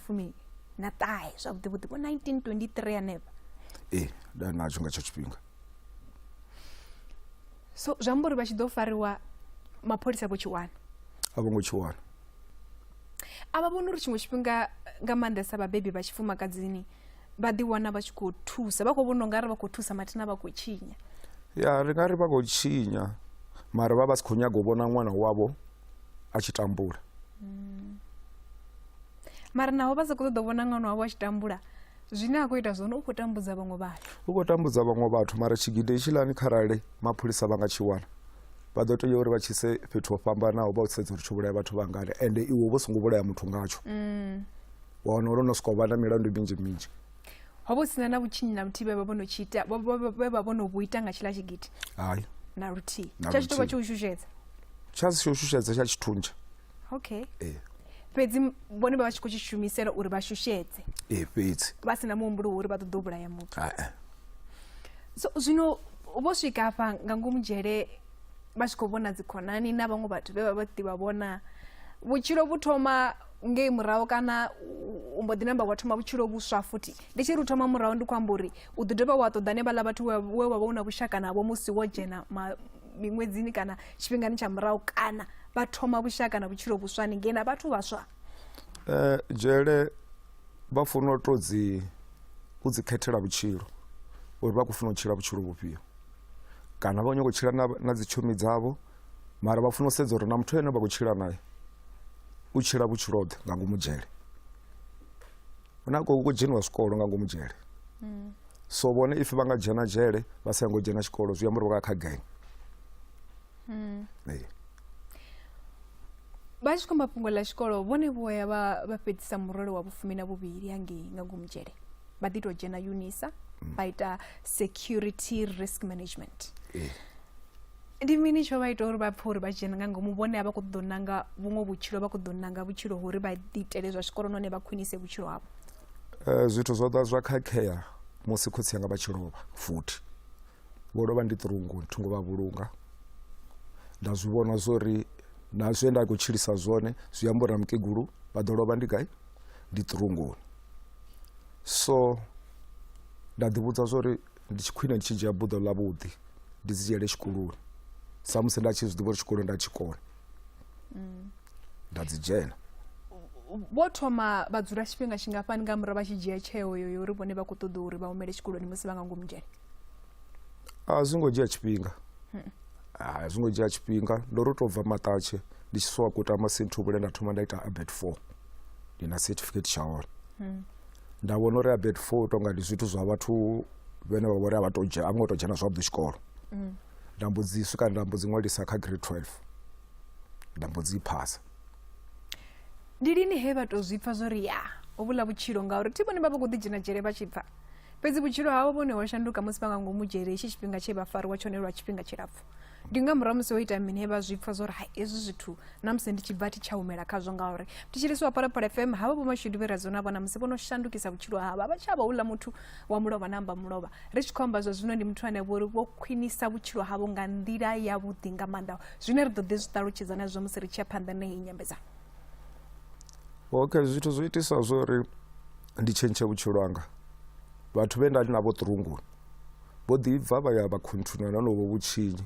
Speaker 1: 19 zwavhuḓi vhuḓi, vho 1923 hanefha.
Speaker 2: Ee, nda natsho nga tsho tshifhinga.
Speaker 1: So zwi amba uri vha tshi ḓo fariwa mapholisa vho tshi wana?
Speaker 2: A vho ngo tshi wana.
Speaker 1: A vha vhoni uri tshiṅwe tshifhinga nga maanḓesa vhabebi vha tshifumakadzini vha ḓi wana vha tshi khou thusa, vha khou vhona ungari vha khou thusa mathina vha khou tshinya?
Speaker 2: Ya, ri nga ri vha khou tshinya, mara vha vha si khou nyaga u vhona ṅwana wavho a tshi tambula.
Speaker 1: Mara naho vha sa khou ṱoḓa u vhona ṅwana wavho a tshi tambula, zwine a khou ita zwone u khou tambudza vhaṅwe vhathu.
Speaker 2: U khou tambudza vhaṅwe vhathu, mara tshigidi hetshiḽani kharali mapholisa vha nga tshi wana, vha ḓo tea uri vha tshi ise fhethu ho fhambanaho vha sedze uri tsho vhulaya vhathu vhangana, ende iwe vho songo vhulaya muthu ngatsho. Wa wana uri no sokou vha na milandu minzhi minzhi.
Speaker 1: Ho vha hu sina na vhutshinyi na vhuthihi vhe vha vho no tshi ita, vhe vha vho no vhu ita nga tshiḽa tshigidi?
Speaker 2: Hai.
Speaker 1: Na luthihi. Tsha tshi tou vha tsho u shushedza?
Speaker 2: Tsha si tsho shushedza, tsha tshi thuntsha.
Speaker 1: Okay. Fhedzi vhone vha vha tshi khou tshi shumisela uri vha shushedze.
Speaker 2: Ee, fhedzi.
Speaker 1: Vha si na muhumbulo wa uri vha ṱoḓa u vhulaya muthu.
Speaker 2: Hai.
Speaker 1: So zwino vho swika hafha nga ngomu dzhele vha tshi khou vhona dzikhonani na vhaṅwe vhathu vhe vha vha ḓi vha vhona, vhutshilo vhu thoma ngei murahu kana u mbo ḓi namba wa thoma vhutshilo vhuswa futhi? Ndi tshi ri u thoma murahu ndi khou amba uri u ḓi dovha wa ṱoḓa hanevhaḽa vhathu we wa vha u na vhushaka navho musi wo dzhena miṅwedzini kana tshifhingani tsha murahu, kana vha thoma vhushaka na vhutshilo vhuswa haningei na vhathu vhaswa?
Speaker 2: Dzhele Vha funa u tou dzi u dzi khethela vhutshilo uri vha khou funa u tshila vhutshilo vhufhio kana vha nyago u tshila na dzi tshomi dzavho mara vha funa u sedza uri na muthu ane vha khou tshila naye u tshila vhutshilo ḓe nga ngomu dzhele. Hu na khou dzheniwa zwikolo nga ngomu dzhele. So vhone if vha nga dzhena dzhele vha sa ngo dzhena tshikolo zwi amba uri vha kha gang. Ee.
Speaker 1: Vha tshi khou amba fhungo ḽa tshikolo vhone vho ya vha fhedzisa murole wa vhufumi na vhuvhili hangei nga ngomu dzhele vha ḓi tou dzhena UNISA vha ita security risk management. Ndi mini tsho vha ita uri vha pfhe uri vha dzhena nga ngomu vhone a vha khou ḓo nanga vhuṅwe vhutshilo vha khou ḓo nanga vhutshilo hori vha ḓiitele zwa tshikolo nahone vha khwinise vhutshilo havho?
Speaker 2: Zwithu zwo ḓa zwa khakhea musi khotsi anga vha tshi lovha futhi vho lovha ndi ṱirunguni thungo vha vhulunga nda zwi vhona zwori na zwe nda khou tshilisa zwone zwi amba uri na mukegulu vha ḓo lovha ndi gai ndi ṱirungoni. So nda ḓi vhudza zwori ndi tshi khwine ndi tshi dzhia buḓo ḽa vhuḓi ndi dzi dzhiele tshikoloni sa musi nda tshi zwi ḓivha uri tshikolo nda tshi kona nda dzi dzhena.
Speaker 1: Vho thoma vha dzula tshifhinga tshingafhani nga murahu vha tshi dzhia tsheo yo uri vhone vha khou ṱoḓa uri vha humele tshikoloni musi vha nga ngomu dzhele?
Speaker 2: A zwi ngo dzhia tshifhinga, a zwi ngo dzhia tshifhinga ndo ri tou bva maṱatshe ndi tshi sowa kutama sinthuvhule nda thoma nda ita abet 4 ndi na certificate tsha hone. Nda vhona uri abet 4 tonga ndi zwithu zwa vhathu vhene vha vhori a vha to dzhena a vho ngo to dzhena zwavhuḓi tshikolo. Nda mbo dzi swika nda mbo dzi ṅwalisa kha grade 12 nda mbo dzi phasa.
Speaker 1: Ndi lini he vha tou zwi pfa zwori ya hovhuḽa vhutshilo ngauri thi vhone vha vha khou ḓi dzhena dzhele vha tshi pfa fhedzi vhutshilo havho vhone ho shanduka musi vha nga ngomu dzhele hetshi tshifhinga tshe vha fariwa tshone lwa tshifhinga tshilapfhu. Ndi nga murahu musi ho ita mini he vha zwi pfa zwori hai hezwi zwithu na musi ndi tshi bva thi tsha humela khazwo ngauri thetshelesi wa Phalaphala FM havha vho Mashudu vhe ra dzula vhona musi vho no shandukisa vhutshilo havho a vha tsha vha houḽa muthu wa mulovha na amba mulovha. Ri tshi khou amba zwa zwino ndi muthu ane vho ri vho khwinisa vhutshilo havho nga nḓila yavhuḓi nga maanḓa zwine ri ḓo ḓi zwi ṱalutshedza nazwo musi ri tshi ya phanḓa na heyi nyambedzano.
Speaker 2: Okay, zwithu zwo itisa zwori ndi tshentshe vhutshilo hanga vhathu vhe nda ndi navho ṱirungoni vho ḓi bva vha ya vha khunthuna na honovho vhutshinyi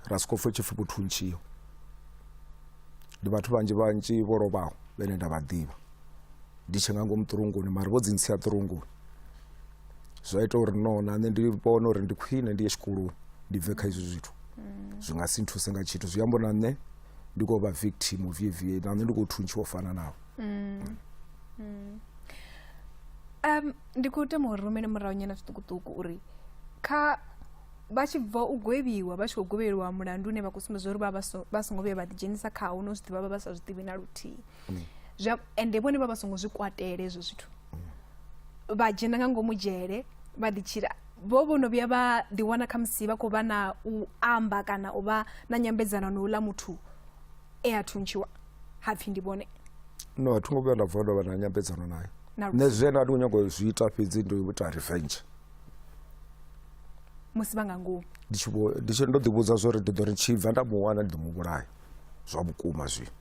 Speaker 2: ra soko pfha tshipfi vho thuntshiwa. Ndi vhathu vhanzhi vhanzhi vho lovhaho vhane nda vha ḓivha ndi tshe nga ngomu ṱirungoni mara vho dzi ntsia ṱirungoni zwa ita uri no na nṋe ndi vhone uri ndi khwine ndi ye tshikoloni ndi bve kha izwi zwithu zwi nga si nthuse nga tshithu zwi amba na nṋe ndi khou vha victim of VVA na nṋe ndi khou thuntshiwa u fana navho.
Speaker 1: Ndi khou tama uri rumele murahu nyana zwiṱukuṱuku uri kha vha tshi bva u gwevhiwa vha tshi khou gwevheliwa mulandu une vha khou sumbedza uri vha songo vhuya vha ḓidzhenisa khawo no zwi ḓivha vha vha sa zwi ḓivhi na luthihi. Zwa ende vhone vha vha songo zwi kwatele hezwo zwithu vha dzhena nga ngomu dzhele vha ḓi tshila vho vho no vhuya vha ḓiwana khamusi vha khou vha na u amba kana u vha na nyambedzano na uḽa muthu e a thuntshiwa hapfi ndi vhone?
Speaker 2: No, a thi ngo vhuya nda bva ndo vha na nyambedzano naye. Nṋe zwe nda ndi khou nyaga u zwi ita fhedzi ndi u ita revenge
Speaker 1: musi vha nga ngomu
Speaker 2: ndi tshi vho ndi tshi ndo ḓi vhudza zwori ndi ḓo ri tshi bva nda mu wana ndi ḓo mu vhulaya zwa vhukuma zwino.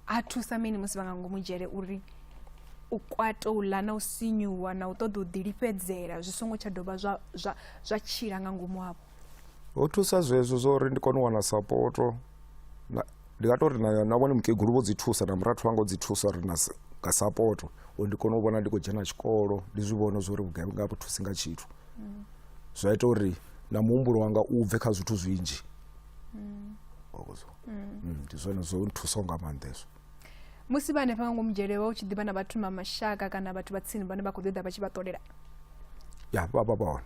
Speaker 1: Ha thusa mini musi vha nga ngomu dzhele uri u kwata u ḽa na u sinyuwa na u ṱoḓa u ḓilifhedzela zwi songo tsha dovha zwa zwa zwa tshila nga ngomu havho?
Speaker 2: Ho thusa zwezwo zwa uri ndi kone u wana sapoto ndi nga tori na vhone mukegulu vho dzi thusa na murathu wanga o dzi thusa uri na nga sapoto uri ndi kone u vhona ndi khou dzhena tshikolo ndi zwi vhone zwa uri vhugevhenga vhu thusi nga tshithu. Zwa ita uri na muhumbulo wanga u bve kha zwithu zwinzhi. Ndi zwone zwo nthusaho nga maanḓa hezwo.
Speaker 1: Musi vha hanefha nga ngomu dzhele vha u tshi ḓivha na vhathu vha mashaka kana vhathu vha tsini vhane vha khou ḓi ḓa vha tshi vha ṱolela?
Speaker 2: Ya vha vha vha hone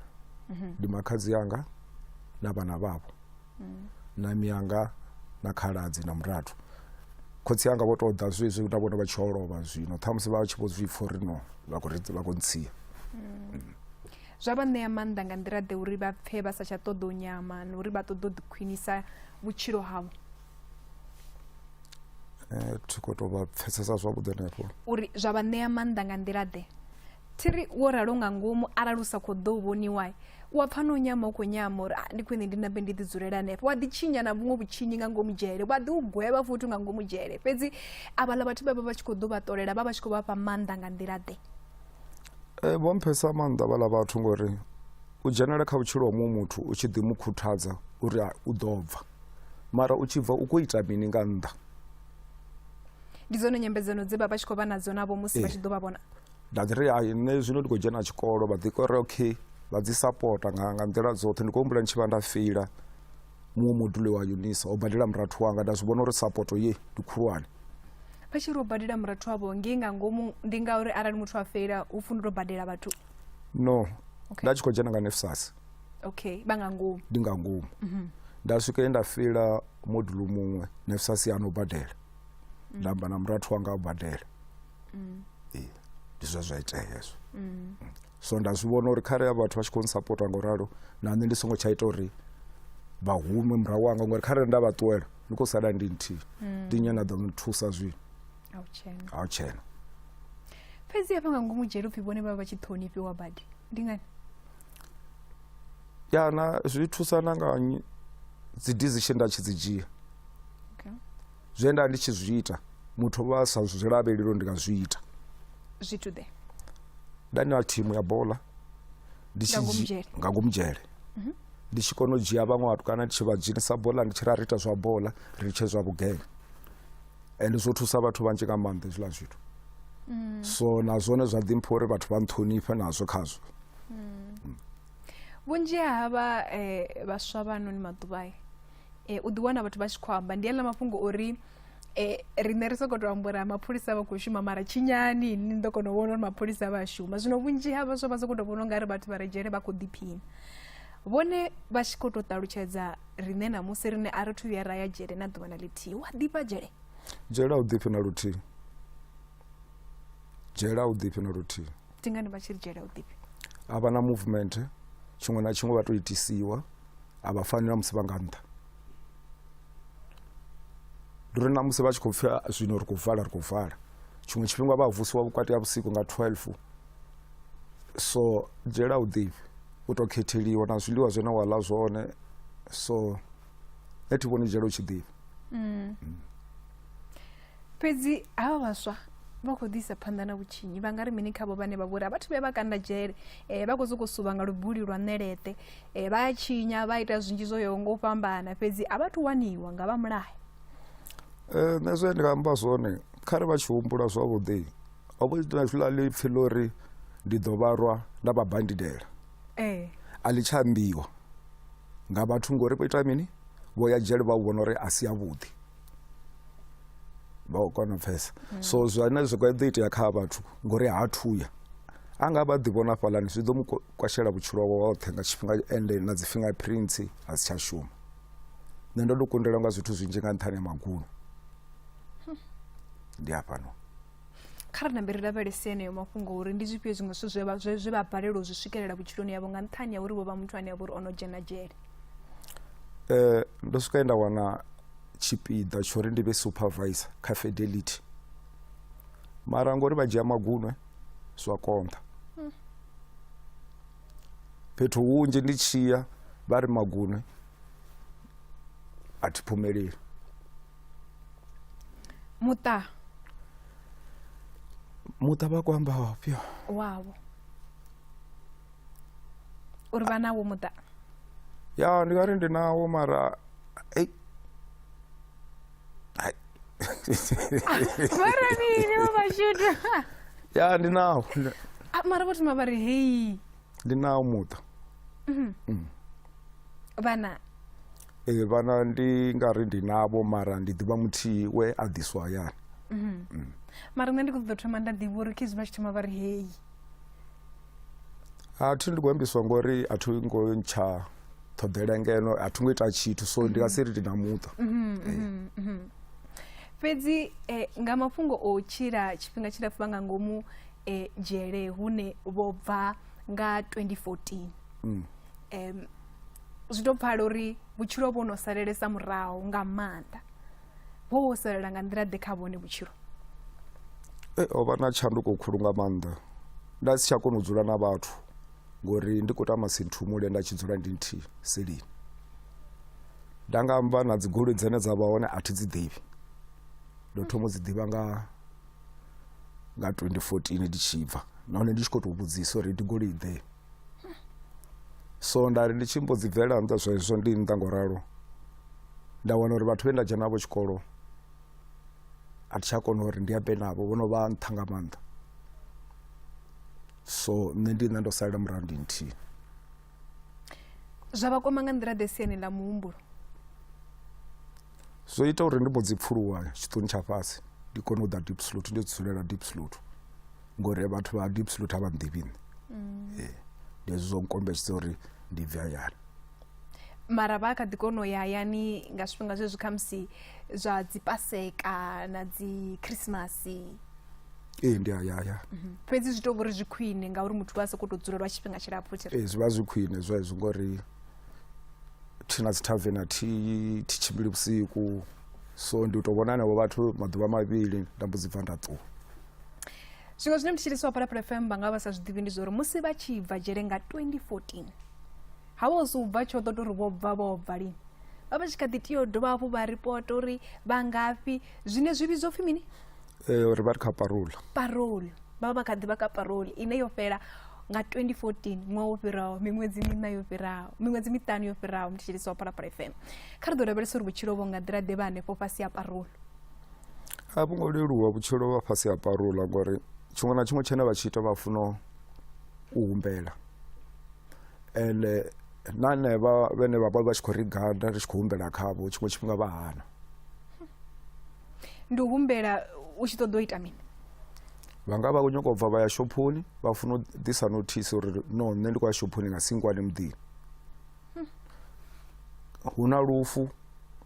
Speaker 2: ndi makhadzi anga na vhana vhavho na mianga na khaladzi na murathu. Khotsi anga vho tou ḓa zwezwi na vhone vha tshi lovha zwino ṱhamusi vha tshi vho zwi pfha uri no vha khou vha khou ntsia.
Speaker 1: Zwa vha ṋea maanḓa nga nḓila ḓe uri vha pfhe vha sa tsha ṱoḓa u nyama na uri vha ṱoḓa u ḓikhwinisa vhutshilo havho?
Speaker 2: Thi khou tou vha pfesesa zwavhuḓi hanefho.
Speaker 1: Uri zwa vha ṋea maanḓa nga nḓila ḓe? Thi ri wo ralo nga ngomu arali u sa khou ḓo u vhoniwa u a pfha no nyama u khou nyama uri ndi khwine ndi nambe ndi ḓi dzulela hanefho wa ḓi tshinya na vhuṅwe vhutshinyi nga ngomu dzhele wa ḓi u gwevha futhi nga ngomu dzhele fhedzi avhaḽa vhathu vha vha vha tshi khou ḓo vha ṱolela vha vha tshi khou vha fha maanḓa nga nḓila ḓe?
Speaker 2: Vho mphesa maanḓa vhaḽa vhathu ngori u dzhenela kha vhutshilo ha muṅwe muthu u tshi ḓi mu khuthadza uri u ḓo bva mara u tshi bva u khou ita mini nga nnḓa.
Speaker 1: Ndi dzone nyambedzano dze vha vha tshi khou vha nadzo navho musi vha tshi ḓo vha vhona?
Speaker 2: Nda ḓi ri hai nṋe zwino ndi khou dzhena tshikolo, vha ḓi ri okay vha dzi sapota nga nga nḓila dzoṱhe. Ndi khou humbula ndi tshi vha nda feila muṅwe module wa UNISA o badela murathu wanga, nda zwi vhona uri sapoto ye ndi khulwane.
Speaker 1: Vha tshi ri u badela murathu wavho ngei nga ngomu ndi ngauri arali muthu a feila hu funa u tou badela vhathu?
Speaker 2: No, okay. Nda tshi khou dzhena nga NSFAS.
Speaker 1: Okay, vha nga ngomu.
Speaker 2: Ndi nga ngomu. Nda swika he nda feila module muṅwe, NSFAS ya no badela. Nda amba na murathu wanga a badela. Ee, ndi zwe zwa itea hezwo. So nda zwi vhona uri khare vhathu vha tshi khou nsapota ngo ralo, na nṋe ndi songo tsha ita uri vha hume murahu wanga, ngori kharali nda vha ṱuwela ndi khou sala ndi nthihi. Ndi nnyi ane a ḓo nthusa zwino?
Speaker 1: A
Speaker 2: hu tshena.
Speaker 1: Fhedzi hafha nga ngomu dzhele upfhi vhone vha vha tshi ṱhonifhiwa badi, ndi ngani?
Speaker 2: Ya, na zwi thusana nga dzi decision nda tshi dzi dzhia.
Speaker 1: Okay.
Speaker 2: Zwe nda ndi tshi zwi ita muthu vha sa zwi lavheleli ndi nga zwi ita.
Speaker 1: Zwithu ḓe?
Speaker 2: Nda ndi na thimu ya bola ndi tshi nga ngomu dzhele. Ndi tshi kona u dzhia vhaṅwe vhathu kana ndi tshi vha dzhenisa bola, ndi tshi ra ri ita zwa bola ri litshe zwa vhugevhenga. Ende zwo thusa vhathu vhanzhi nga maanḓa hezwiḽa zwithu. So na zwone zwa ḓi mpha uri vhathu vha nṱhonifhe nazwo khazwo.
Speaker 1: Vhunzhi ha havha vhaswa vha noni maḓuvha u ḓi wana vhathu vha tshi khou amba ndi aḽa mafhungo uri riṋe ri sokou tou amba uri mapholisa vha khou shuma, mara tshinyani ni ḓo kona u vhona uri mapholisa vha a shuma. Zwino vhunzhi ha vhaswa vha sokou tou vhona ungari vhathu vha re dzhele vha khou ḓiphina. Vhone vha tshi khou tou ṱalutshedza riṋe ṋamusi riṋe a ri thu vhuya ra ya dzhele na ḓuvha na ḽithihi. Wa ḓifha dzhele?
Speaker 2: Dzhele a u ḓifhi na luthihi. Dzhele a u ḓifhi na luthihi.
Speaker 1: Ndi ngani vha tshi ri dzhele a u ḓifhi?
Speaker 2: A vha na movement, tshiṅwe na tshiṅwe vha tou itisiwa, a vha fani na musi vha nga nnḓa. Ndi uri na musi vha tshi khou pfhi zwino ri khou vala, ri khou vala, tshiṅwe tshifhinga vha vusiwa vhukati ha vhusiku nga 12. So dzhele a u ḓifhi, u tou khetheliwa na zwiḽiwa zwine wa ḽa zwone. So nṋe thi vhoni dzhele u tshi ḓifha.
Speaker 1: Fhedzi havha vhaswa vha khou ḓisa phanḓa na vhutshinyi, vha nga ri mini khavho vhane vha vhori a vhathu vhuya vha kanda dzhele, vha khou sokou suvha nga lubuli lwa ṋeleṱe, vha a tshinya, vha ita zwinzhi zwo yaho nga u fhambana, fhedzi a vha thu waniwa nga vha mulayo?
Speaker 2: Nṋe zwine ndi nga amba zwone, khare vha tshi humbula zwavhuḓi, ho vha na hezwiḽa ḽipfhi ḽo ri ndi ḓo vha rwa nda vha bandidela, a ḽi tsha ambiwa nga vhathu ngori vho ita mini, vho ya dzhele vha vhona uri a si avhuḓi, vha kona u pfhesa. So zwine zwi ḓo itea kha vhathu ngori ha thuya a nga vha ḓi vhona fhalani, zwi ḓo mu kwashela vhutshilo hoṱhe nga tshifhinga, ende na dzi fingerprints a si tsha shuma. Nṋe ndo ndo kundelwa nga zwithu zwinzhi nga nṱhani ha maguno. Ndi hafhano.
Speaker 1: Kha ri nambe ri lavhelese yeneyo mafhungo uri ndi zwifhio zwiṅwe zwithu zwe vha balelwa u zwi swikelela vhutshiloni yavho nga nṱhani ha uri vho vha muthu ane a vha uri o no dzhena dzhele.
Speaker 2: Ndo swika nda wana tshipiḓa tsho uri ndi vhe supervisor kha Fidelity, mara ngori vha dzhia magunwe zwa konḓa. Fhethu hunzhi ndi tshiya vha ri magunwe a thi phumeleli.
Speaker 1: Muṱa
Speaker 2: muṱa vha khou amba wafhio?
Speaker 1: Wavho uri vha nawo muṱa?
Speaker 2: Ya, ndi nga ri ndi nawo, mara ei hai.
Speaker 1: Mara mini vho Mashudu?
Speaker 2: Ya, ndi nawo.
Speaker 1: Mara vho thoma vha ri hei
Speaker 2: ndi nawo muṱa.
Speaker 1: Vhana?
Speaker 2: Ee, vhana ndi nga ri ndi navho, mara ndi ḓivha muthihi we a ḓiswa hayani.
Speaker 1: Mara nṋe ndi khou ḓo thoma nda ḓivha uri khezwi vha tshi thoma vha ri hei.
Speaker 2: A thi ndi khou ambiswa ngori a thi ngo ntsha ṱhoḓela ngeno, a thi ngo ita tshithu, so ndi nga si ri ndi na muṱa.
Speaker 1: Fhedzi nga mafhungo o tshila tshifhinga tshilapfu vha nga ngomu dzhele hune vho bva nga 2014, zwi tou pfala uri vhutshilo vho no salelesa murahu nga maanḓa. Vho vho salela nga nḓila ḓe kha vhone vhutshilo?
Speaker 2: O vha na tshanduko khulu nga maanḓa. Nda si tsha kona u dzula na vhathu ngori ndi khou tama sinthumule nda tshi dzula ndi nthihi selini. Nda nga amba na dzi goloi dzine dza vha hone a thi dzi ḓivhi. Ndo thoma u dzi ḓivha nga 2014 ndi tshi bva, nahone ndi tshi khou tou vhudzisa uri ndi goloi ḓe. So nda ri ndi tshi mbo dzi bvela nnḓa zwezwo ndi nnḓa ngo ralo, nda wana uri vhathu vhe nda dzhena navho tshikolo A thi tsha kona uri ndi ambe navho, vho no vha nṱha nga maanḓa. So nṋe ndi nṋe ndo salela murahu ndi nthihi.
Speaker 1: Zwa vha kwama nga nḓila ḓe siani ḽa muhumbulo?
Speaker 2: Zwo ita uri ndi mbo dzi pfuluwa tshiṱuni tsha fhasi ndi kone u ḓa Diepsloot, ndi dzulela Diepsloot ngori vhathu vha Diepsloot a vha nḓivhi nṋe. Ee, ndi hezwo zwo nkombetshedza uri ndi bve hayani.
Speaker 1: Mara vha kha ḓi kona u ya hayani nga zwifhinga zwezwi khamusi zwa dzi paseka na dzi khrisimasi?
Speaker 2: Ee, ndi a ya.
Speaker 1: Fhedzi zwi tou vhori zwi khwine ngauri muthu vha sokou tou dzula lwa tshifhinga tshilapfhu tshi
Speaker 2: Ee, zwi vha zwi khwine zwezwo ngori thi na dzi thavena, thi thi tshimbili vhusiku, so ndi u tou vhona henevho vhathu maḓuvha mavhili nda mbo dzi bva nda ṱuwa.
Speaker 1: Zwiṅwe zwine mthetshelesi wa Phalaphala FM vha nga vha sa zwi ḓivhi ndi zwa uri musi vha tshi bva dzhele nga 2014, ha vho si u bva tsho ḓo tou ri vho bva vho bva lini, vha vha tshi kha ḓi tea u dovha hafhu vha ripota uri vha ngafhi, zwine zwi vhidzwa upfhi mini?
Speaker 2: Ee, uri vha ri kha parole.
Speaker 1: Parole, vha vha kha ḓi vha kha parole ine yo fhela nga 2014, ṅwaha wo fhiraho, miṅwedzi miṋa yo fhiraho, miṅwedzi miṱanu yo fhiraho. Mthetshelesi wa Phalaphala FM, kha ri ḓo lavhelesa uri vhutshilo vho nga nḓila ḓe vha hanefho fhasi ha parole.
Speaker 2: A vhu ngo leluwa vhutshilo vha fhasi ha parole ngori tshiṅwe na tshiṅwe tshine vha tshi ita vha funa u humbela, ende na hanevha vhene vha vha vha tshi khou ri gada ri tshi khou humbela khavho tshiṅwe tshifhinga vha hana.
Speaker 1: Ndi u humbela u tshi ṱoḓa u ita mini?
Speaker 2: Vha nga vha khou nyaka u bva vha ya shophoni, vha funa u ḓisa nothisi uri no nṋe ndi khou ya shophoni nga singwane muḓini. Hu na lufu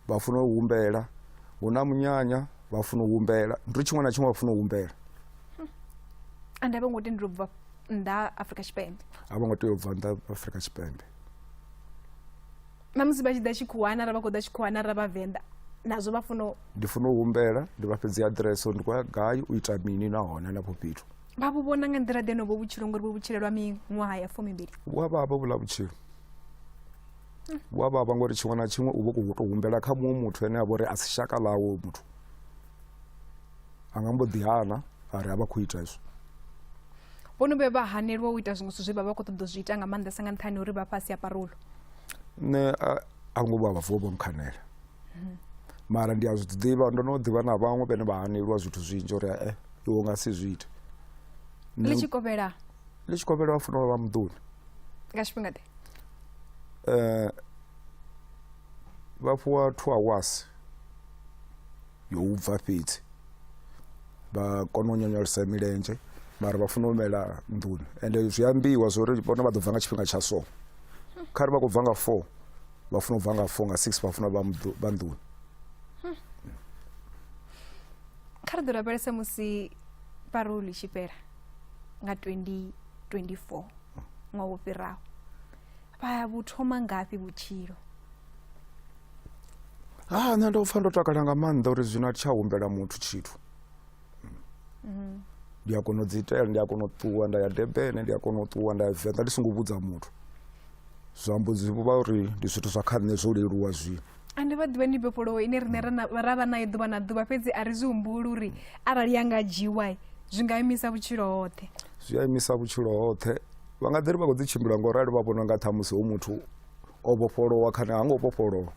Speaker 2: vha funa u humbela, hu na munyanya vha funa u humbela, ndi uri tshiṅwe na tshiṅwe vha funa u humbela.
Speaker 1: Ende a vho ngo tendelwa u bva nnḓa Afrika Tshipembe?
Speaker 2: A vho ngo tea u bva nnḓa Afrika Tshipembe.
Speaker 1: Na musi vha tshi ḓa tshikhuwani, arali vha khou ḓa tshikhuwani, arali vha Venḓa, nazwo vha funa
Speaker 2: ndi funa u humbela, ndi vha fhedzi aḓirese uri ndi khou ya gai u ita mini nahone hanefho fhethu.
Speaker 1: Vha vhu vhona nga nḓila ḓe novho vhutshilo ngori vho vhutshilelwa miṅwaha ya 20?
Speaker 2: Vhu a vhavha vhuḽa vhutshilo, vhu a vhavha ngori tshiṅwe na tshiṅwe u vha u khou tou humbela kha muṅwe muthu ane a vha uri a si shaka ḽawe. Muthu a nga mbo ḓi hana a ri a vha khou ita hezwo.
Speaker 1: Vho no vhuya vha hanelwa u ita zwiṅwe zwithu zwe vha vha khou ṱoḓa u zwi ita nga maanḓesa nga nṱhani uri vha fhasi ha parole?
Speaker 2: Nṋe a vho ngo vhuya vha vuwa vho nkhanela, mara ndi a zwi ḓivha, ndo no ḓivha na vhaṅwe vhane vha haneliwa zwithu zwinzhi uri e iwe u nga si zwi ite.
Speaker 1: Ḽi tshi kovhela?
Speaker 2: Ḽi tshi kovhela vha funa u vha muḓuni.
Speaker 1: Nga tshifhinga ḓe?
Speaker 2: Vha fhiwa 2 hours yo u bva fhedzi vha kona u nyonyolosa milenzhe, mara vha funa u humela nḓuni. Ende zwi ambiwa zwa uri vhone vha ḓo bva nga tshifhinga tsha so, kha ri vha khou bva nga 4, vha funa u bva nga 4, nga 6 vha funa vha nḓuni.
Speaker 1: Kha ri ḓo lavhelesa musi parole i tshi fhela nga 2024, ṅwaha wo fhiraho, vha vhu thoma ngafhi vhutshilo?
Speaker 2: Ha, nṋe ndo pfa ndo takala nga maanḓa uri zwino a thi tsha humbela muthu tshithu. Ndi a kona u dzi itela, ndi a kona u ṱuwa nda ya Durban, ndi a kona u ṱuwa nda ya Venḓa ndi songo vhudza muthu. Zwa mbo dzi vha uri ndi zwithu zwa kha nṋe zwo leluwa zwino.
Speaker 1: Ande vha ḓivha ni mbofholowo ine riṋe ra vha nayo ḓuvha na ḓuvha, fhedzi a ri zwi humbuli uri arali ya nga dzhiwa zwi nga imisa vhutshilo hoṱhe.
Speaker 2: Zwi a imisa vhutshilo hoṱhe. Vha nga ḓi ri vha khou ḓi tshimbila ngo rali vha vhona nga ṱhamusi hu muthu o vhofholowa kana ha ngo vhofholowa,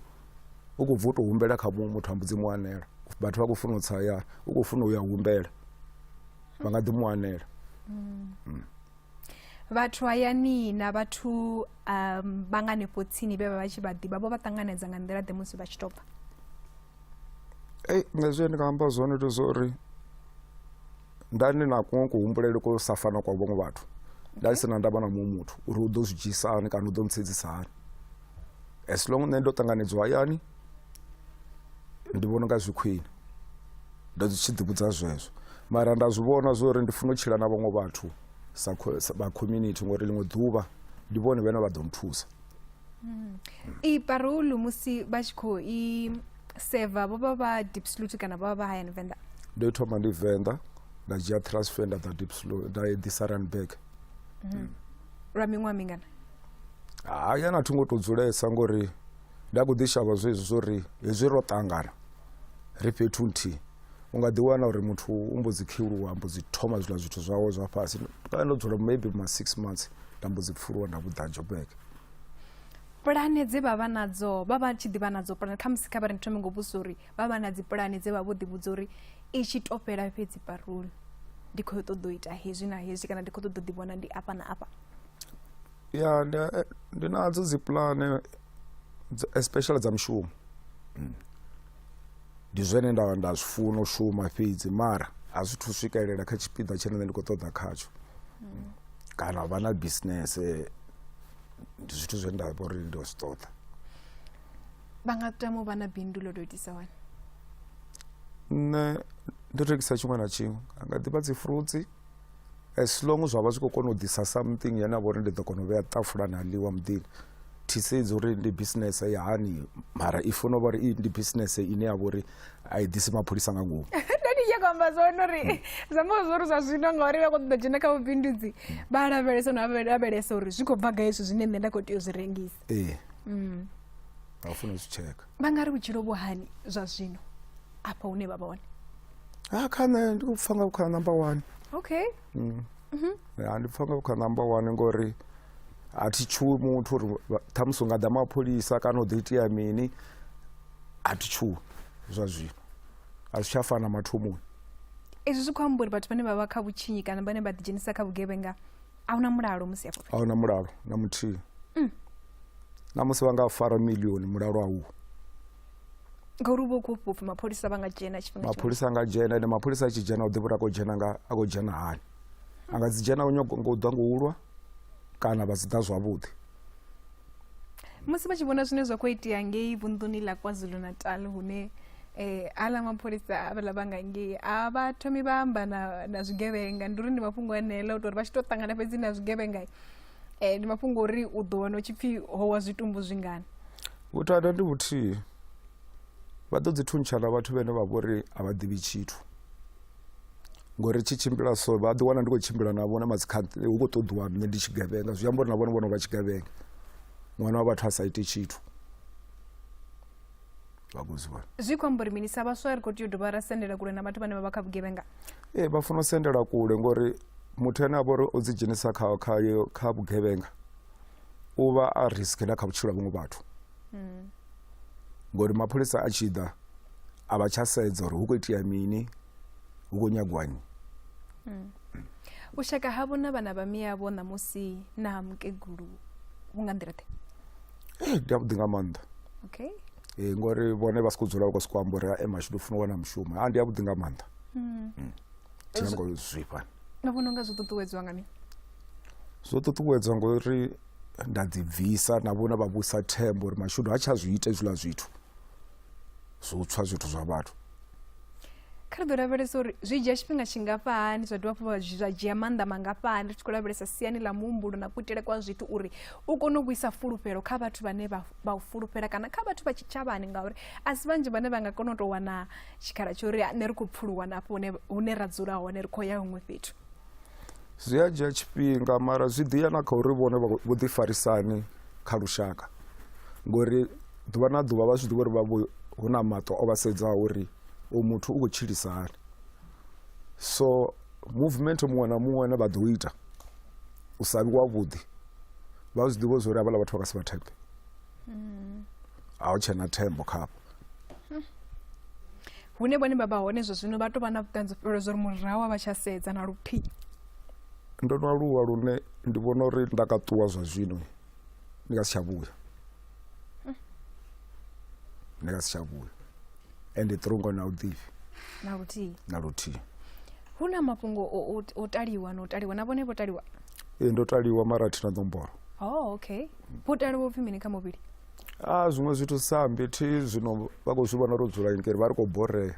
Speaker 2: u khou bva u tou humbela kha muṅwe muthu a mbo dzi mu anela. Vhathu vha khou funa u tsa hayani, u khou funa u ya humbela, vha nga ḓi mu anela.
Speaker 1: Vhathu hayani na vhathu vha nga hanefho tsini vhe vha vha tshi vha ḓivha vho vha ṱanganedza nga nḓila ḓe musi vha tshi tou bva?
Speaker 2: Ei, nṋe zwine ndi nga amba zwone ndi zwa uri nda ndi na kuṅwe kuhumbulele ko sa fana kwa vhaṅwe vhathu, nda ndi si na ndavha na muṅwe muthu uri u ḓo zwi dzhiisa hani kana u ḓo ntsedzisa hani. As long nṋe ndo ṱanganedziwa hayani ndi vhona unga zwi khwine, ndo tshi ḓi vhudza zwezwo. Mara nda zwi vhona zwa uri ndi funa u tshila na vhaṅwe vhathu sa vha community ngori ḽiṅwe ḓuvha ndi vhone vhane vha ḓo nthusa.
Speaker 1: I parole musi vha tshi khou i seva vho vha vha Diepsloot kana vha vha vha hayani Venḓa?
Speaker 2: Ndo thoma ndi Venḓa, nda dzhia transfer nda ḓa Diepsloot, nda i ḓisa Randburg.
Speaker 1: Lwa miṅwaha mingana?
Speaker 2: Hayani a thi ngo tou dzulesa ngori nda khou ḓi shavha zwezwi zwo uri hezwi ro ṱangana ri fhethu nthihi u nga ḓi wana uri muthu u mbo dzi khiluwa a mbo dzi thoma zwiḽa zwithu zwawe zwa fhasi. Kana ndo dzula maybe ma 6 months nda mbo dzi pfuluwa nda vhuḓa Joburg.
Speaker 1: Pulane dze vha vha nadzo vha vha tshi ḓivha nadzo pulane, khamusi kha vha ri thome ngo vhudzisa uri vha vha na dzi pulane dze vha vho ḓivhudza uri i tshi to fhela fhedzi parole ndi khou ṱoḓa u ita hezwi na hezwi, kana ndi khou ṱoḓa u ḓivhona ndi afha na afha?
Speaker 2: Ya, ndi nadzo dzi pulane, especially dza mushumo. Ndi zwene nda zwi funa u shuma, fhedzi mara a zwi thu swikelela kha tshipiḓa tshine nṋe ndi khou ṱoḓa khatsho. Kana vha na business, ndi zwithu zwine nda vha uri ndi zwi ṱoḓa.
Speaker 1: Vha nga tama u vha na bindu ḽo tou itisa hani?
Speaker 2: Nṋe ndo rengisa tshiṅwe na tshiṅwe, anga ḓivha dzi fruits, as long zwa vha zwi khou kona u ḓisa something yane a vha uri ndi ḓo kona u vhea ṱafulani ha ḽiwa muḓini. Thi sedzi uri ndi business ya hani, mara i funa u vha uri ndi business ine ya vha uri a i ḓisi mapholisa nga ngomu.
Speaker 1: Nda ndi tshi khou amba zwone uri zwi amba zwori zwa zwino ngauri vha khou ṱoḓa dzhena kha vhubindudzi, vha lavhelesa na lavhelesa uri zwi khou bva gai zwithu zwine nṋe nda khou tea u zwi rengisa.
Speaker 2: Ee, vha funa u zwi tsheka.
Speaker 1: Vha nga ri vhutshilo vhu hani zwa zwino afha hune vha vha hone?
Speaker 2: Ha, kha nṋe ndi pfa nga kha number one.
Speaker 1: Okay.
Speaker 2: Ya, ndi pfa nga kha number one ngori a thi tshuwi muthu uri ṱhamusi u nga ḓa mapholisa kana u ḓo itea mini, a thi tshuwi zwa zwino, a zwi tsha fana mathomoni.
Speaker 1: Izwi zwi khou amba uri vhathu vhane vha vha kha vhutshinyi kana vhane vha ḓidzhenisa kha vhugevhenga a huna mulalo musi afho?
Speaker 2: A huna mulalo na muthihi. Na musi vha nga fara milioni, mulalo a uho.
Speaker 1: Ngauri u vha u khou fhufha mapholisa vha nga dzhena tshifhinga.
Speaker 2: Mapholisa nga dzhena, ende mapholisa a tshi dzhena u ḓivha uri a khou dzhena nga a khou dzhena hani. A nga dzi dzhena ngo ḓa ngo ulwa kana vha si ḓa zwavhuḓi.
Speaker 1: Musi vha tshi vhona zwine zwa khou itea ngei vunḓuni ḽa KwaZulu Natal, hune aḽa mapholisa avhaḽa vha nga ngei a vha thomi vha amba na zwigevhenga, ndi uri ndi mafhungo aneaḽa u tou uri vha tshi tou ṱangana fhedzi na zwigevhenga, ndi mafhungo uri u ḓo wana u tshi pfhi ho wa zwitumbu zwingana.
Speaker 2: Vhuthada ndi vhuthihi, vha ḓo dzi thuntshana vhathu vhane vha vhori a vha ḓivhi tshithu, ngori tshi tshimbila so vha ḓi wana ndi khou tshimbila na vhone madzikhantsi hu khou ṱoḓiwa nṋe ndi tshigevhenga, zwi amba uri na vhone vho no vha tshigevhenga. Ṅwana wa vhathu a sa iti tshithu, vha khou zwi vhona.
Speaker 1: Zwi khou amba uri mini? Sa vhaswa ri khou tea u dovha ra sendela kule na vhathu vhane vha vha kha vhugevhenga?
Speaker 2: Ee, vha funa u sendela kule ngori muthu ane a vha uri o dzi dzhenisa kha kha kha vhugevhenga u vha a risk na kha vhutshilo ha vhaṅwe vhathu, ngori mapholisa a tshi ḓa a vha tsha sedza uri hu khou itea mini, hu khou nyagiwa nnyi.
Speaker 1: Vhushaka havho na vhana vha miyavho ṋamusi na ha mukegulu vhu nga nḓila ḓe?
Speaker 2: Ee, ndi avhuḓi nga maanḓa.
Speaker 1: Okay.
Speaker 2: Ee, ngori vhone vha sokou dzula vha khou sokou amba uri e mashudu funa u wana mushumo. A ndi avhuḓi nga maanḓa. Thi ngo zwifha.
Speaker 1: Na vhona unga zwo ṱuṱuwedzwa nga mini?
Speaker 2: Zwo ṱuṱuwedzwa ngori nda ḓi bvisa na vhona vha vhusa thembo uri mashudu ha tsha zwi ita hezwiḽa zwithu zwo tswa zwithu zwa vhathu.
Speaker 1: Kha ri ḓo lavhelesa uri zwi dzhia tshifhinga tshingafhani, zwa dovha hafhu zwa dzhia maanḓa mangafhani, ri tshi khou lavhelesa siani ḽa muhumbulo na kuitele kwa zwithu uri u kone u vhuisa fulufhelo kha vhathu vhane vha u fulufhela kana kha vhathu vha tshitshavhani, ngauri a si vhanzhi vhane vha nga kona u tou wana tshikhala tsha uri nṋe ri khou pfuluwa na afho hune ra dzula hone ri khou ya huṅwe fhethu.
Speaker 2: Zwi a dzhia tshifhinga mara zwi ḓi ya na kha uri vhone vho ḓi farisani kha lushaka, ngori ḓuvha na ḓuvha vha zwi ḓivha uri vha vho hu na maṱo o vha sedzaho uri u muthu u khou tshilisa hani. So movement muṅwe na muṅwe ane vha ḓo ita u sa vhi wavhuḓi, vha zwi ḓivha zwa uri havhaḽa vhathu vha nga si vha thembe. A hu tshena thembo khavho.
Speaker 1: Hune vhone vha vha hone zwa zwino vha tou vha na vhuṱanzi fhelo zwa uri murahu a vha tsha sedza na luthihi.
Speaker 2: Ndo no aluwa lune ndi vhona uri nda ka ṱuwa zwa zwino ndi nga si tsha vhuya, ndi nga si tsha vhuya, ende ṱirongoni a u ḓifhi
Speaker 1: na luthihi.
Speaker 2: Na luthihi.
Speaker 1: Hu na mafhungo o taliwa na u taliwa, na vhone vho taliwa?
Speaker 2: Ee, ndo taliwa mara thi na ṋomboro.
Speaker 1: Oh, okay. Vho taliwa upfhi mini kha muvhili?
Speaker 2: A zwiṅwe zwithu sambi thi zwino vha khou zwi vhona ro dzula ngeri vha ri khou borea.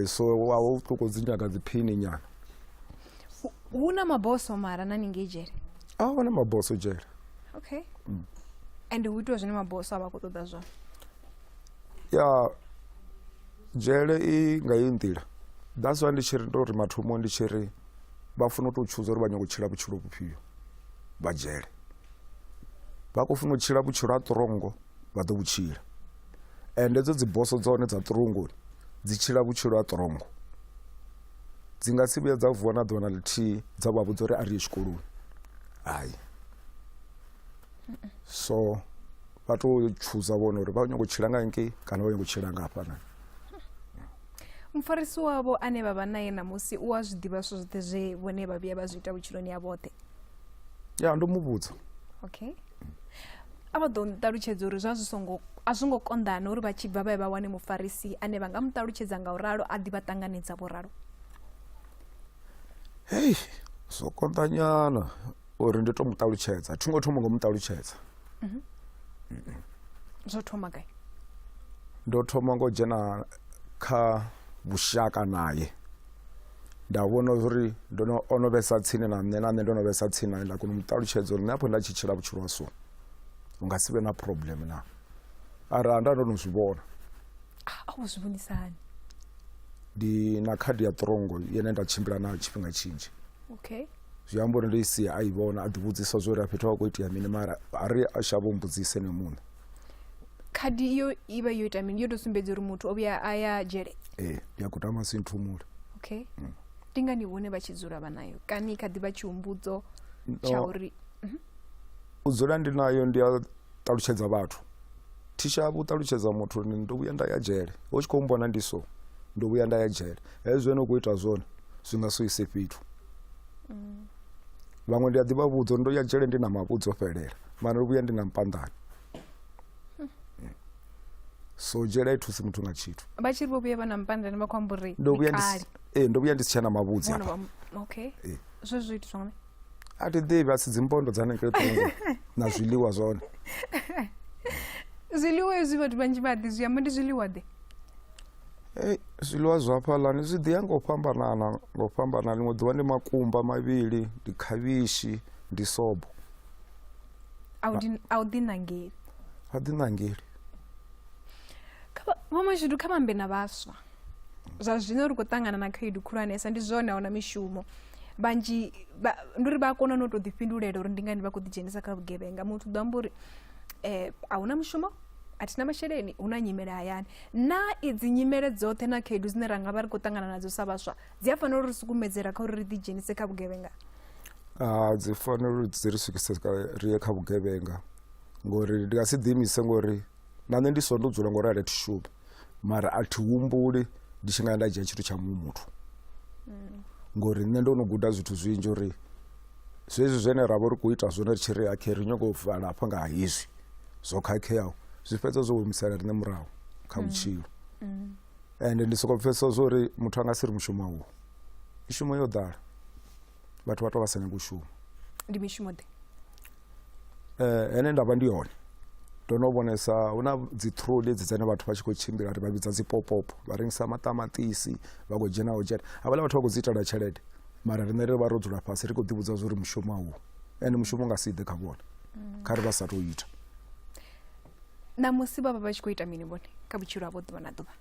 Speaker 2: So wa u khou dzi nyaga dzi phini nyana.
Speaker 1: Hu na maboso mara na ningei dzhele?
Speaker 2: A hu na maboso dzhele.
Speaker 1: Okay. And hu itiwa zwine maboso a vha khou ṱoḓa zwone?
Speaker 2: Ya, dzhele i nga iyo nḓila. That's why ndi tshi ri ndo ri mathomo ndi tshi ri vha funa u tou tshuza uri vha nyanga u tshila vhutshilo vhufhio vha dzhele. Vha khou funa u tshila vhutshilo ha ṱirongo vha ḓo vhutshila. Ende hedzo dzi boso dza hone dza ṱirongoni dzi tshila vhutshilo ha ṱirongo. Dzi nga si vhuye dza vuwa na ḓuvha na ḽithihi dza vha vhudza uri a ri ye tshikoloni. Hai. So Vha tou tshuza vhone uri vha nyago u tshila nga ngei kana vha nyago u tshila nga hafhanoni.
Speaker 1: Mufarisi wavho ane vha vha naye ṋamusi u a zwi ḓivha zwithu zwoṱhe zwe vhone vha vhuya vha zwi ita vhutshiloni ha vhoṱhe?
Speaker 2: Ya, ndo mu vhudza.
Speaker 1: Okay. A vha ḓo nṱalutshedza uri zwa zwi songo a zwo ngo konḓana uri vha tshi bva vha ye vha wane mufarisi ane vha nga mu ṱalutshedza nga u ralo a ḓi vha ṱanganedza vho ralo?
Speaker 2: Hei, zwo konḓa nyana uri ndi to mu ṱalutshedza, thi ngo thoma ngo mu ṱalutshedza.
Speaker 1: Zwo thoma gai?
Speaker 2: Ndo thoma ngo dzhena kha vhushaka naye, nda vhona uri ndo no ono vhesa tsini na nṋe, na nṋe ndo no vhesa tsini naye, nda kona u mu ṱalutshedza uri nṋe hafho nda tshi tshila vhutshilo ha so hu nga si vhe na problem na. Ara nda ndo no zwi vhona.
Speaker 1: A vho zwi vhonisa hani?
Speaker 2: Ndi na khadi ya ṱirongo yene nda tshimbila nayo tshifhinga tshinzhi.
Speaker 1: Okay.
Speaker 2: Zwi amba uri ndo i sia a i vhona, a ḓivhudzisa zwo uri a fhethu ha khou itea mini, mara a ri a shavha u mbudzise ene muṋe.
Speaker 1: Khadi iyo i vha yo ita mini? Yo tou sumbedza uri muthu o vhuya a ya dzhele?
Speaker 2: Ee, ndi a gudama sinthumule.
Speaker 1: Okay. Ndi ngani vhone vha tshi dzula vha nayo? Kani kha ḓi vha tshihumbudzo tsha uri
Speaker 2: U dzula ndi nayo ndi a ṱalutshedza vhathu. Thi shavhi u ṱalutshedza muthu uri ndo vhuya nda ya dzhele, u tshi khou mbona ndi so, ndo vhuya nda ya dzhele. Hezwi zwine u khou ita zwone zwi nga si ise fhethu. Vhaṅwe ndi a ḓi vha vhudza uri ndo ya dzhele ndi na mavhudzi o fhelela, mara ndo vhuya ndi na mpanḓani. So dzhele a i thusi muthu nga tshithu.
Speaker 1: Vha tshi ri vho vhuya vha na mpanḓani vha khou amba uri
Speaker 2: Ndo vhuya ndi si, ee ndo vhuya ndi si tshena mavhudzi
Speaker 1: hafha. Okay. Zwe zwo itiswa nga mini?
Speaker 2: A thi ḓivhi, a si dzimbondo dza hanengei ṱhungo na zwiḽiwa zwone.
Speaker 1: Zwiḽiwa hezwi vhathu vhanzhi vha ḓi zwi amba, ndi zwiḽiwa ḓe?
Speaker 2: Ei, zwiḽiwa zwa hafhaḽani zwi ḓi ya nga u fhambanana, nga u fhambanana. Ḽiṅwe ḓuvha ndi makumba mavhili, ndi khavhishi, ndi sobo.
Speaker 1: A u ḓi ṋangeli?
Speaker 2: A ḓi ṋangeli.
Speaker 1: Vho Mashudu, kha vha ambe na vhaswa. Zwa zwino ri khou ṱangana na khaedu khulwanesa, ndi zwone ahuna mishumo. Vhanzhi ndi uri vha a kona no tou ḓifhindulela uri ndi ngani vha khou ḓidzhenisa kha vhugevhenga. Muthu u ḓo amba uri a huna mushumo, a thina masheleni, hu na nyimele hayani. Na idzi nyimele dzoṱhe na khaedu dzine ra nga vha ri khou ṱangana nadzo sa vhaswa dzi a fanela uri sukumedzela kha uri ri ḓidzhenise kha vhugevhenga?
Speaker 2: Dzi fanela uri dzi ri swikise ri ye kha vhugevhenga, ngori ndi nga si ḓiimise ngori na nṋe ndi so ndo dzula ngori a thi shumi, mara a thi humbuli ndi tshi nga ya nda dzhia tshithu tsha muṅwe muthu, ngori nṋe ndo no guda zwithu zwinzhi uri zwezwi zwine ra vha ri khou ita zwone ri tshi ri akhe ri nyago u vala hafha nga hezwi zwo khakheaho, zwi fhedza zwo humisela riṋe murahu kha vhutshilo. Ende ndi soko pfhesesa zwo uri muthu a nga si ri mushumo a uho, mishumo yo ḓala, vhathu vha tou vha sa nyagi u shuma.
Speaker 1: Ndi mishumo ḓe?
Speaker 2: Hene nda vha ndi hone ndo no vhonesa hu na dzi trolley edzi dzine vhathu vha tshi khou tshimbila ri vha vhidza dzi popopo, vha rengisa maṱamaṱisi, vha khou dzhena ho dzhena. Havhaḽa vhathu vha khou dzi itela tshelede, mara riṋe ri vha ro dzula fhasi ri khou ḓivhudza zwa uri mushumo a uho, ende mushumo u nga si ḓe kha vhone kha ri vha sa tou ita.
Speaker 1: Ṋamusi vha vha vha tshi khou ita mini vhone kha vhutshilo havho ḓuvha na ḓuvha?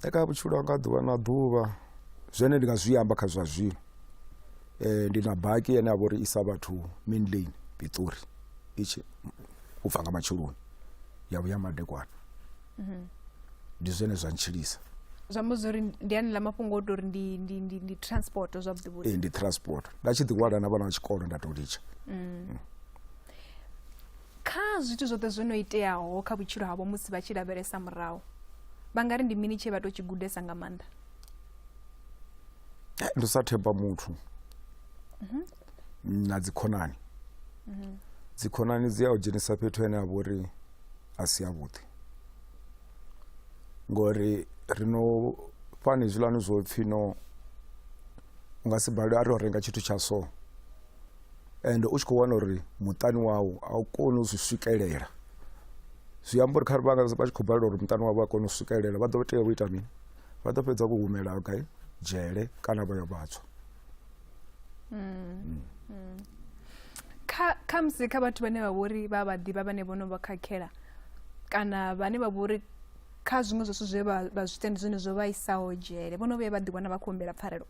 Speaker 2: Nṋe kha vhutshilo hanga ḓuvha na ḓuvha zwine ndi nga zwi amba kha zwa zwino, ndi na baki ine ya vha uri isa vhathu main lane Pitori i tshi u bva nga matsheloni ya vhuya madekwana. Ndi zwone zwa ntshilisa.
Speaker 1: Zwi amba zwori ndi anela mafhungo o tou uri ndi ndi ndi ndi transport zwavhuḓi vhuḓi.
Speaker 2: Ee, ndi transport. Nda tshi ḓi hwala na vhana vha tshikolo nda tou litsha.
Speaker 1: Kha zwithu zwoṱhe zwo no iteaho kha vhutshilo havho musi vha tshi lavhelesa murahu, vha nga ri ndi mini tshe vha tou tshi gudesa nga maanḓa?
Speaker 2: Ndi sa themba muthu na dzikhonani. Dzikhonani dzi a u dzhenisa fhethu hune ha vha uri a si avhuḓi, ngori ri no fani hezwiḽani zwo pfhi no u nga si balelwe a ri o renga tshithu tsha so, ende u tshi khou wana uri muṱani wau a u koni u zwi swikelela, zwi amba uri kha vha vha tshi khou balelwa uri muṱani wavho vha kone u swikelela vha ḓo tea u ita mini? Vha ḓo fhedza vho humela gai? Dzhele kana vha ya vha tswa.
Speaker 1: Kha kha musi kha vhathu vhane vha vhori vha vha ḓivha vhane vho no vha khakhela kana vhane vha vhori kha zwiṅwe zwa zwithu zwe vha zwi ita ndi zwone zwo vha isaho dzhele, vho no vhuya vha ḓiwana vha khou humbela pfarelo?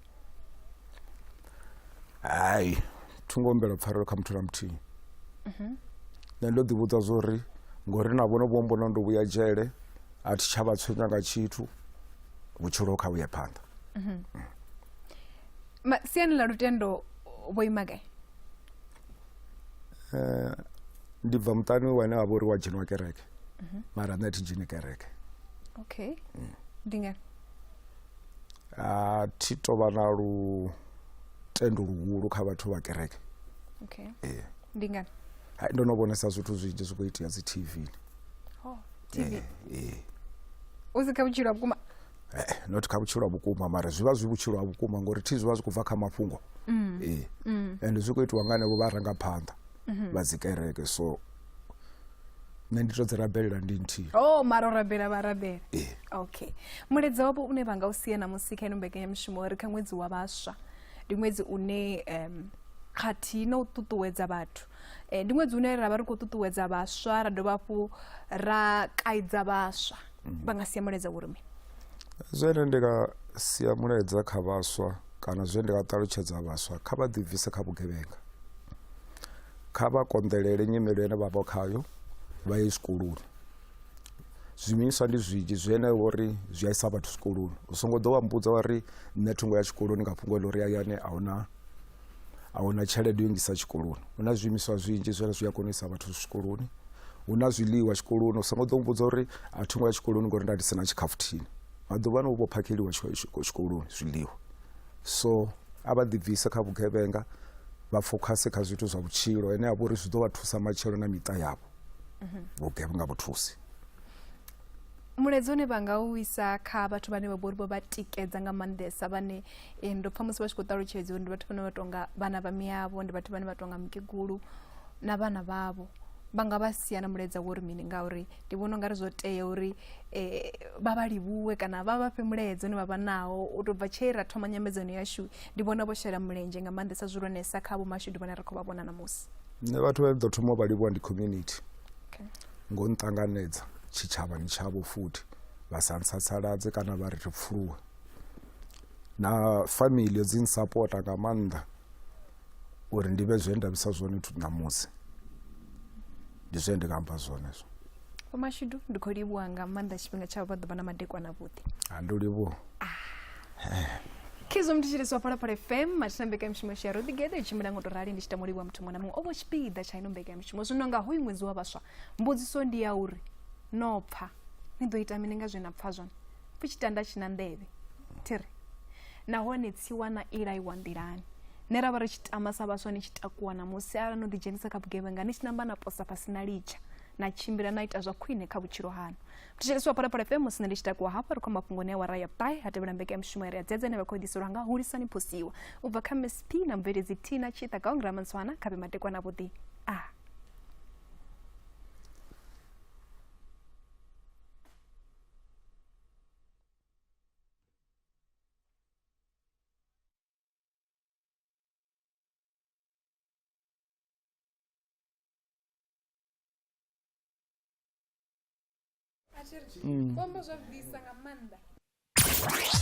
Speaker 2: Hai, thi ngo humbela pfarelo kha muthu na muthihi. Nṋe ndo ḓivhudza zwo uri ngori na vhone vho mbona ndo vhuya dzhele a thi tsha vha tswenya nga tshithu, vhutshilo kha vhuye phanḓa.
Speaker 1: Siani ḽa lutendo vho ima gai?
Speaker 2: Ndi bva muṱani wane wa vha uri wa dzheniwa kereke, mara nṋe thi dzheni kereke.
Speaker 1: Okay, ndi ngani?
Speaker 2: A thi to vha na lutendo luhulu kha vhathu vha kereke.
Speaker 1: Okay, ndi ngani?
Speaker 2: Hai, ndo no vhonesa zwithu zwinzhi zwi khou itea dzi TV.
Speaker 1: Oh, TV. U si kha vhutshilo ha vhukuma?
Speaker 2: Not kha vhutshilo ha vhukuma, mara zwi vha zwi vhutshilo ha vhukuma ngori thi zwi vha zwi khou bva kha mafhungo. Ee, and zwi khou itiwa nga hanevho vharangaphanḓa vha dzi kereke, so nṋe ndi to dzi rabelela ndi nthihi.
Speaker 1: Oh, mara u rabela vha rabela.
Speaker 2: Ee.
Speaker 1: Okay, mulaedza wavho une vha nga u sia namusi kha ino mbekanyamushumo, ri kha ṅwedzi wa vhaswa, ndi ṅwedzi une khathihi na u ṱuṱuwedza vhathu, ndi ṅwedzi une ra vha ri khou ṱuṱuwedza vhaswa, ra dovha hafhu ra kaidza vhaswa, vha nga sia mulaedza uri mini?
Speaker 2: Zwene ndi nga sia mulaedza kha vhaswa kana zwe ndi nga ṱalutshedza vhaswa, kha vha ḓibvise kha vhugevhenga, kha vha konḓelele nyimelo ine vha vha khayo, vha ye zwikoloni. Zwiimiswa ndi zwinzhi zwine uri zwi a isa vhathu zwikoloni. U songo ḓo wa mbudza wa ri nṋe thingo ya tshikoloni nga fhungo ḽa uri hayani a huna tshelede yo ngisa tshikoloni. Hu na zwiimiswa zwinzhi zwine zwi a kona u isa vhathu zwikoloni, hu na zwiḽiwa tshikoloni. U songo ḓo mbudza uri a thingo ya tshikoloni ngori nda ndi sina tshikhafuthini. Maḓuvhano hu vho phakheliwa tshikoloni zwiḽiwa. So a vha ḓibvise kha vhugevhenga, vha fokhase kha zwithu zwa vhutshilo ene a vha uri zwi ḓo vha thusa matshelo na miṱa yavho. Vhugevhenga vhuthusi.
Speaker 1: Mulaedza une vha nga u isa kha vhathu vhane vha vhori vho vha tikedza nga maanḓesa, vhane ndo pfa musi vha tshi khou ṱalutshedza uri ndi vhathu vhane vha tonga vhana vha miyavho, ndi vhathu vhane vha tonga mukegulu na vhana vhavho, vha nga vha sia na mulaedza wo uri mini? Ngauri ndi vhona ungari zwo tea uri vha vha livhuwe kana vha vha fhe mulaedza une vha vha nawo. U tou bva tshee ra thoma nyambedzano yashu, ndi vhona vho shela mulenzhe nga maanḓesa zwihulwanesa kha vho Mashudu vhane ra khou vha vhona ṋamusi.
Speaker 2: Nṋe vhathu vha ḓo thoma u vha livhuwa ndi community ngo nṱanganedza tshitshavhani tshavho, futhi vha sa ntsatsaladze kana vha ri ri pfuluwe, na family dzi nsapota nga maanḓa uri ndi vhe zwe nda vhisa zwone ṋamusi. Ndi zwe ndi nga amba zwone zwo.
Speaker 1: Vho Mashudu, ndi khou livhuwa nga maanḓa tshifhinga tshavho, vha ḓo vha na madekwana avhuḓi.
Speaker 2: Ha, ndo livhuwa.
Speaker 1: Khizwo mthetshelesi wa Phalaphala FM, mathina mbekanyamushumo yashu ya Ro Ḓigeḓa i tshimbila ngo to rali. Ndi tshi tama u livhuwa muthu muṅwe na muṅwe o vho tshipiḓa tsha ino mbekanyamushumo. Zwino nga hoyu ṅwedzi wa vhaswa, mbudziso ndi ya uri no pfa, ni ḓo ita mini nga zwe na pfa zwone? Pfi tshitanda tshi na nḓevhe thiri, nahone tsiwana i laiwa nḓilani. Nṋe ra vha ri tshi tama sa vhaswa ni tshi takuwa namusi, arali no ḓidzhenisa kha vhugevhenga, ni tshi namba na posa fhasi, na litsha, na tshimbila na ita zwa khwine kha vhutshilo haṋu. Thetshelesi wa Phalaphala FM, musi nṋe ndi tshi takuwa hafha, ri khou mafhungoni a awara ya vhuṱahe, ha tevhela mbekanyamushumo ya ri a dzedza ine vha khou ḓiselwa nga Hulisani Phosiwa u bva kha Miss P na mubveledzi Tina Tshiṱa Gaongira Mantswana. Kha vhe madekwana avhuḓi. A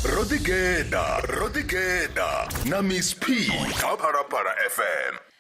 Speaker 3: Ro ḓigeḓa, ro ḓigeḓa na Miss P kha Phalaphala FM.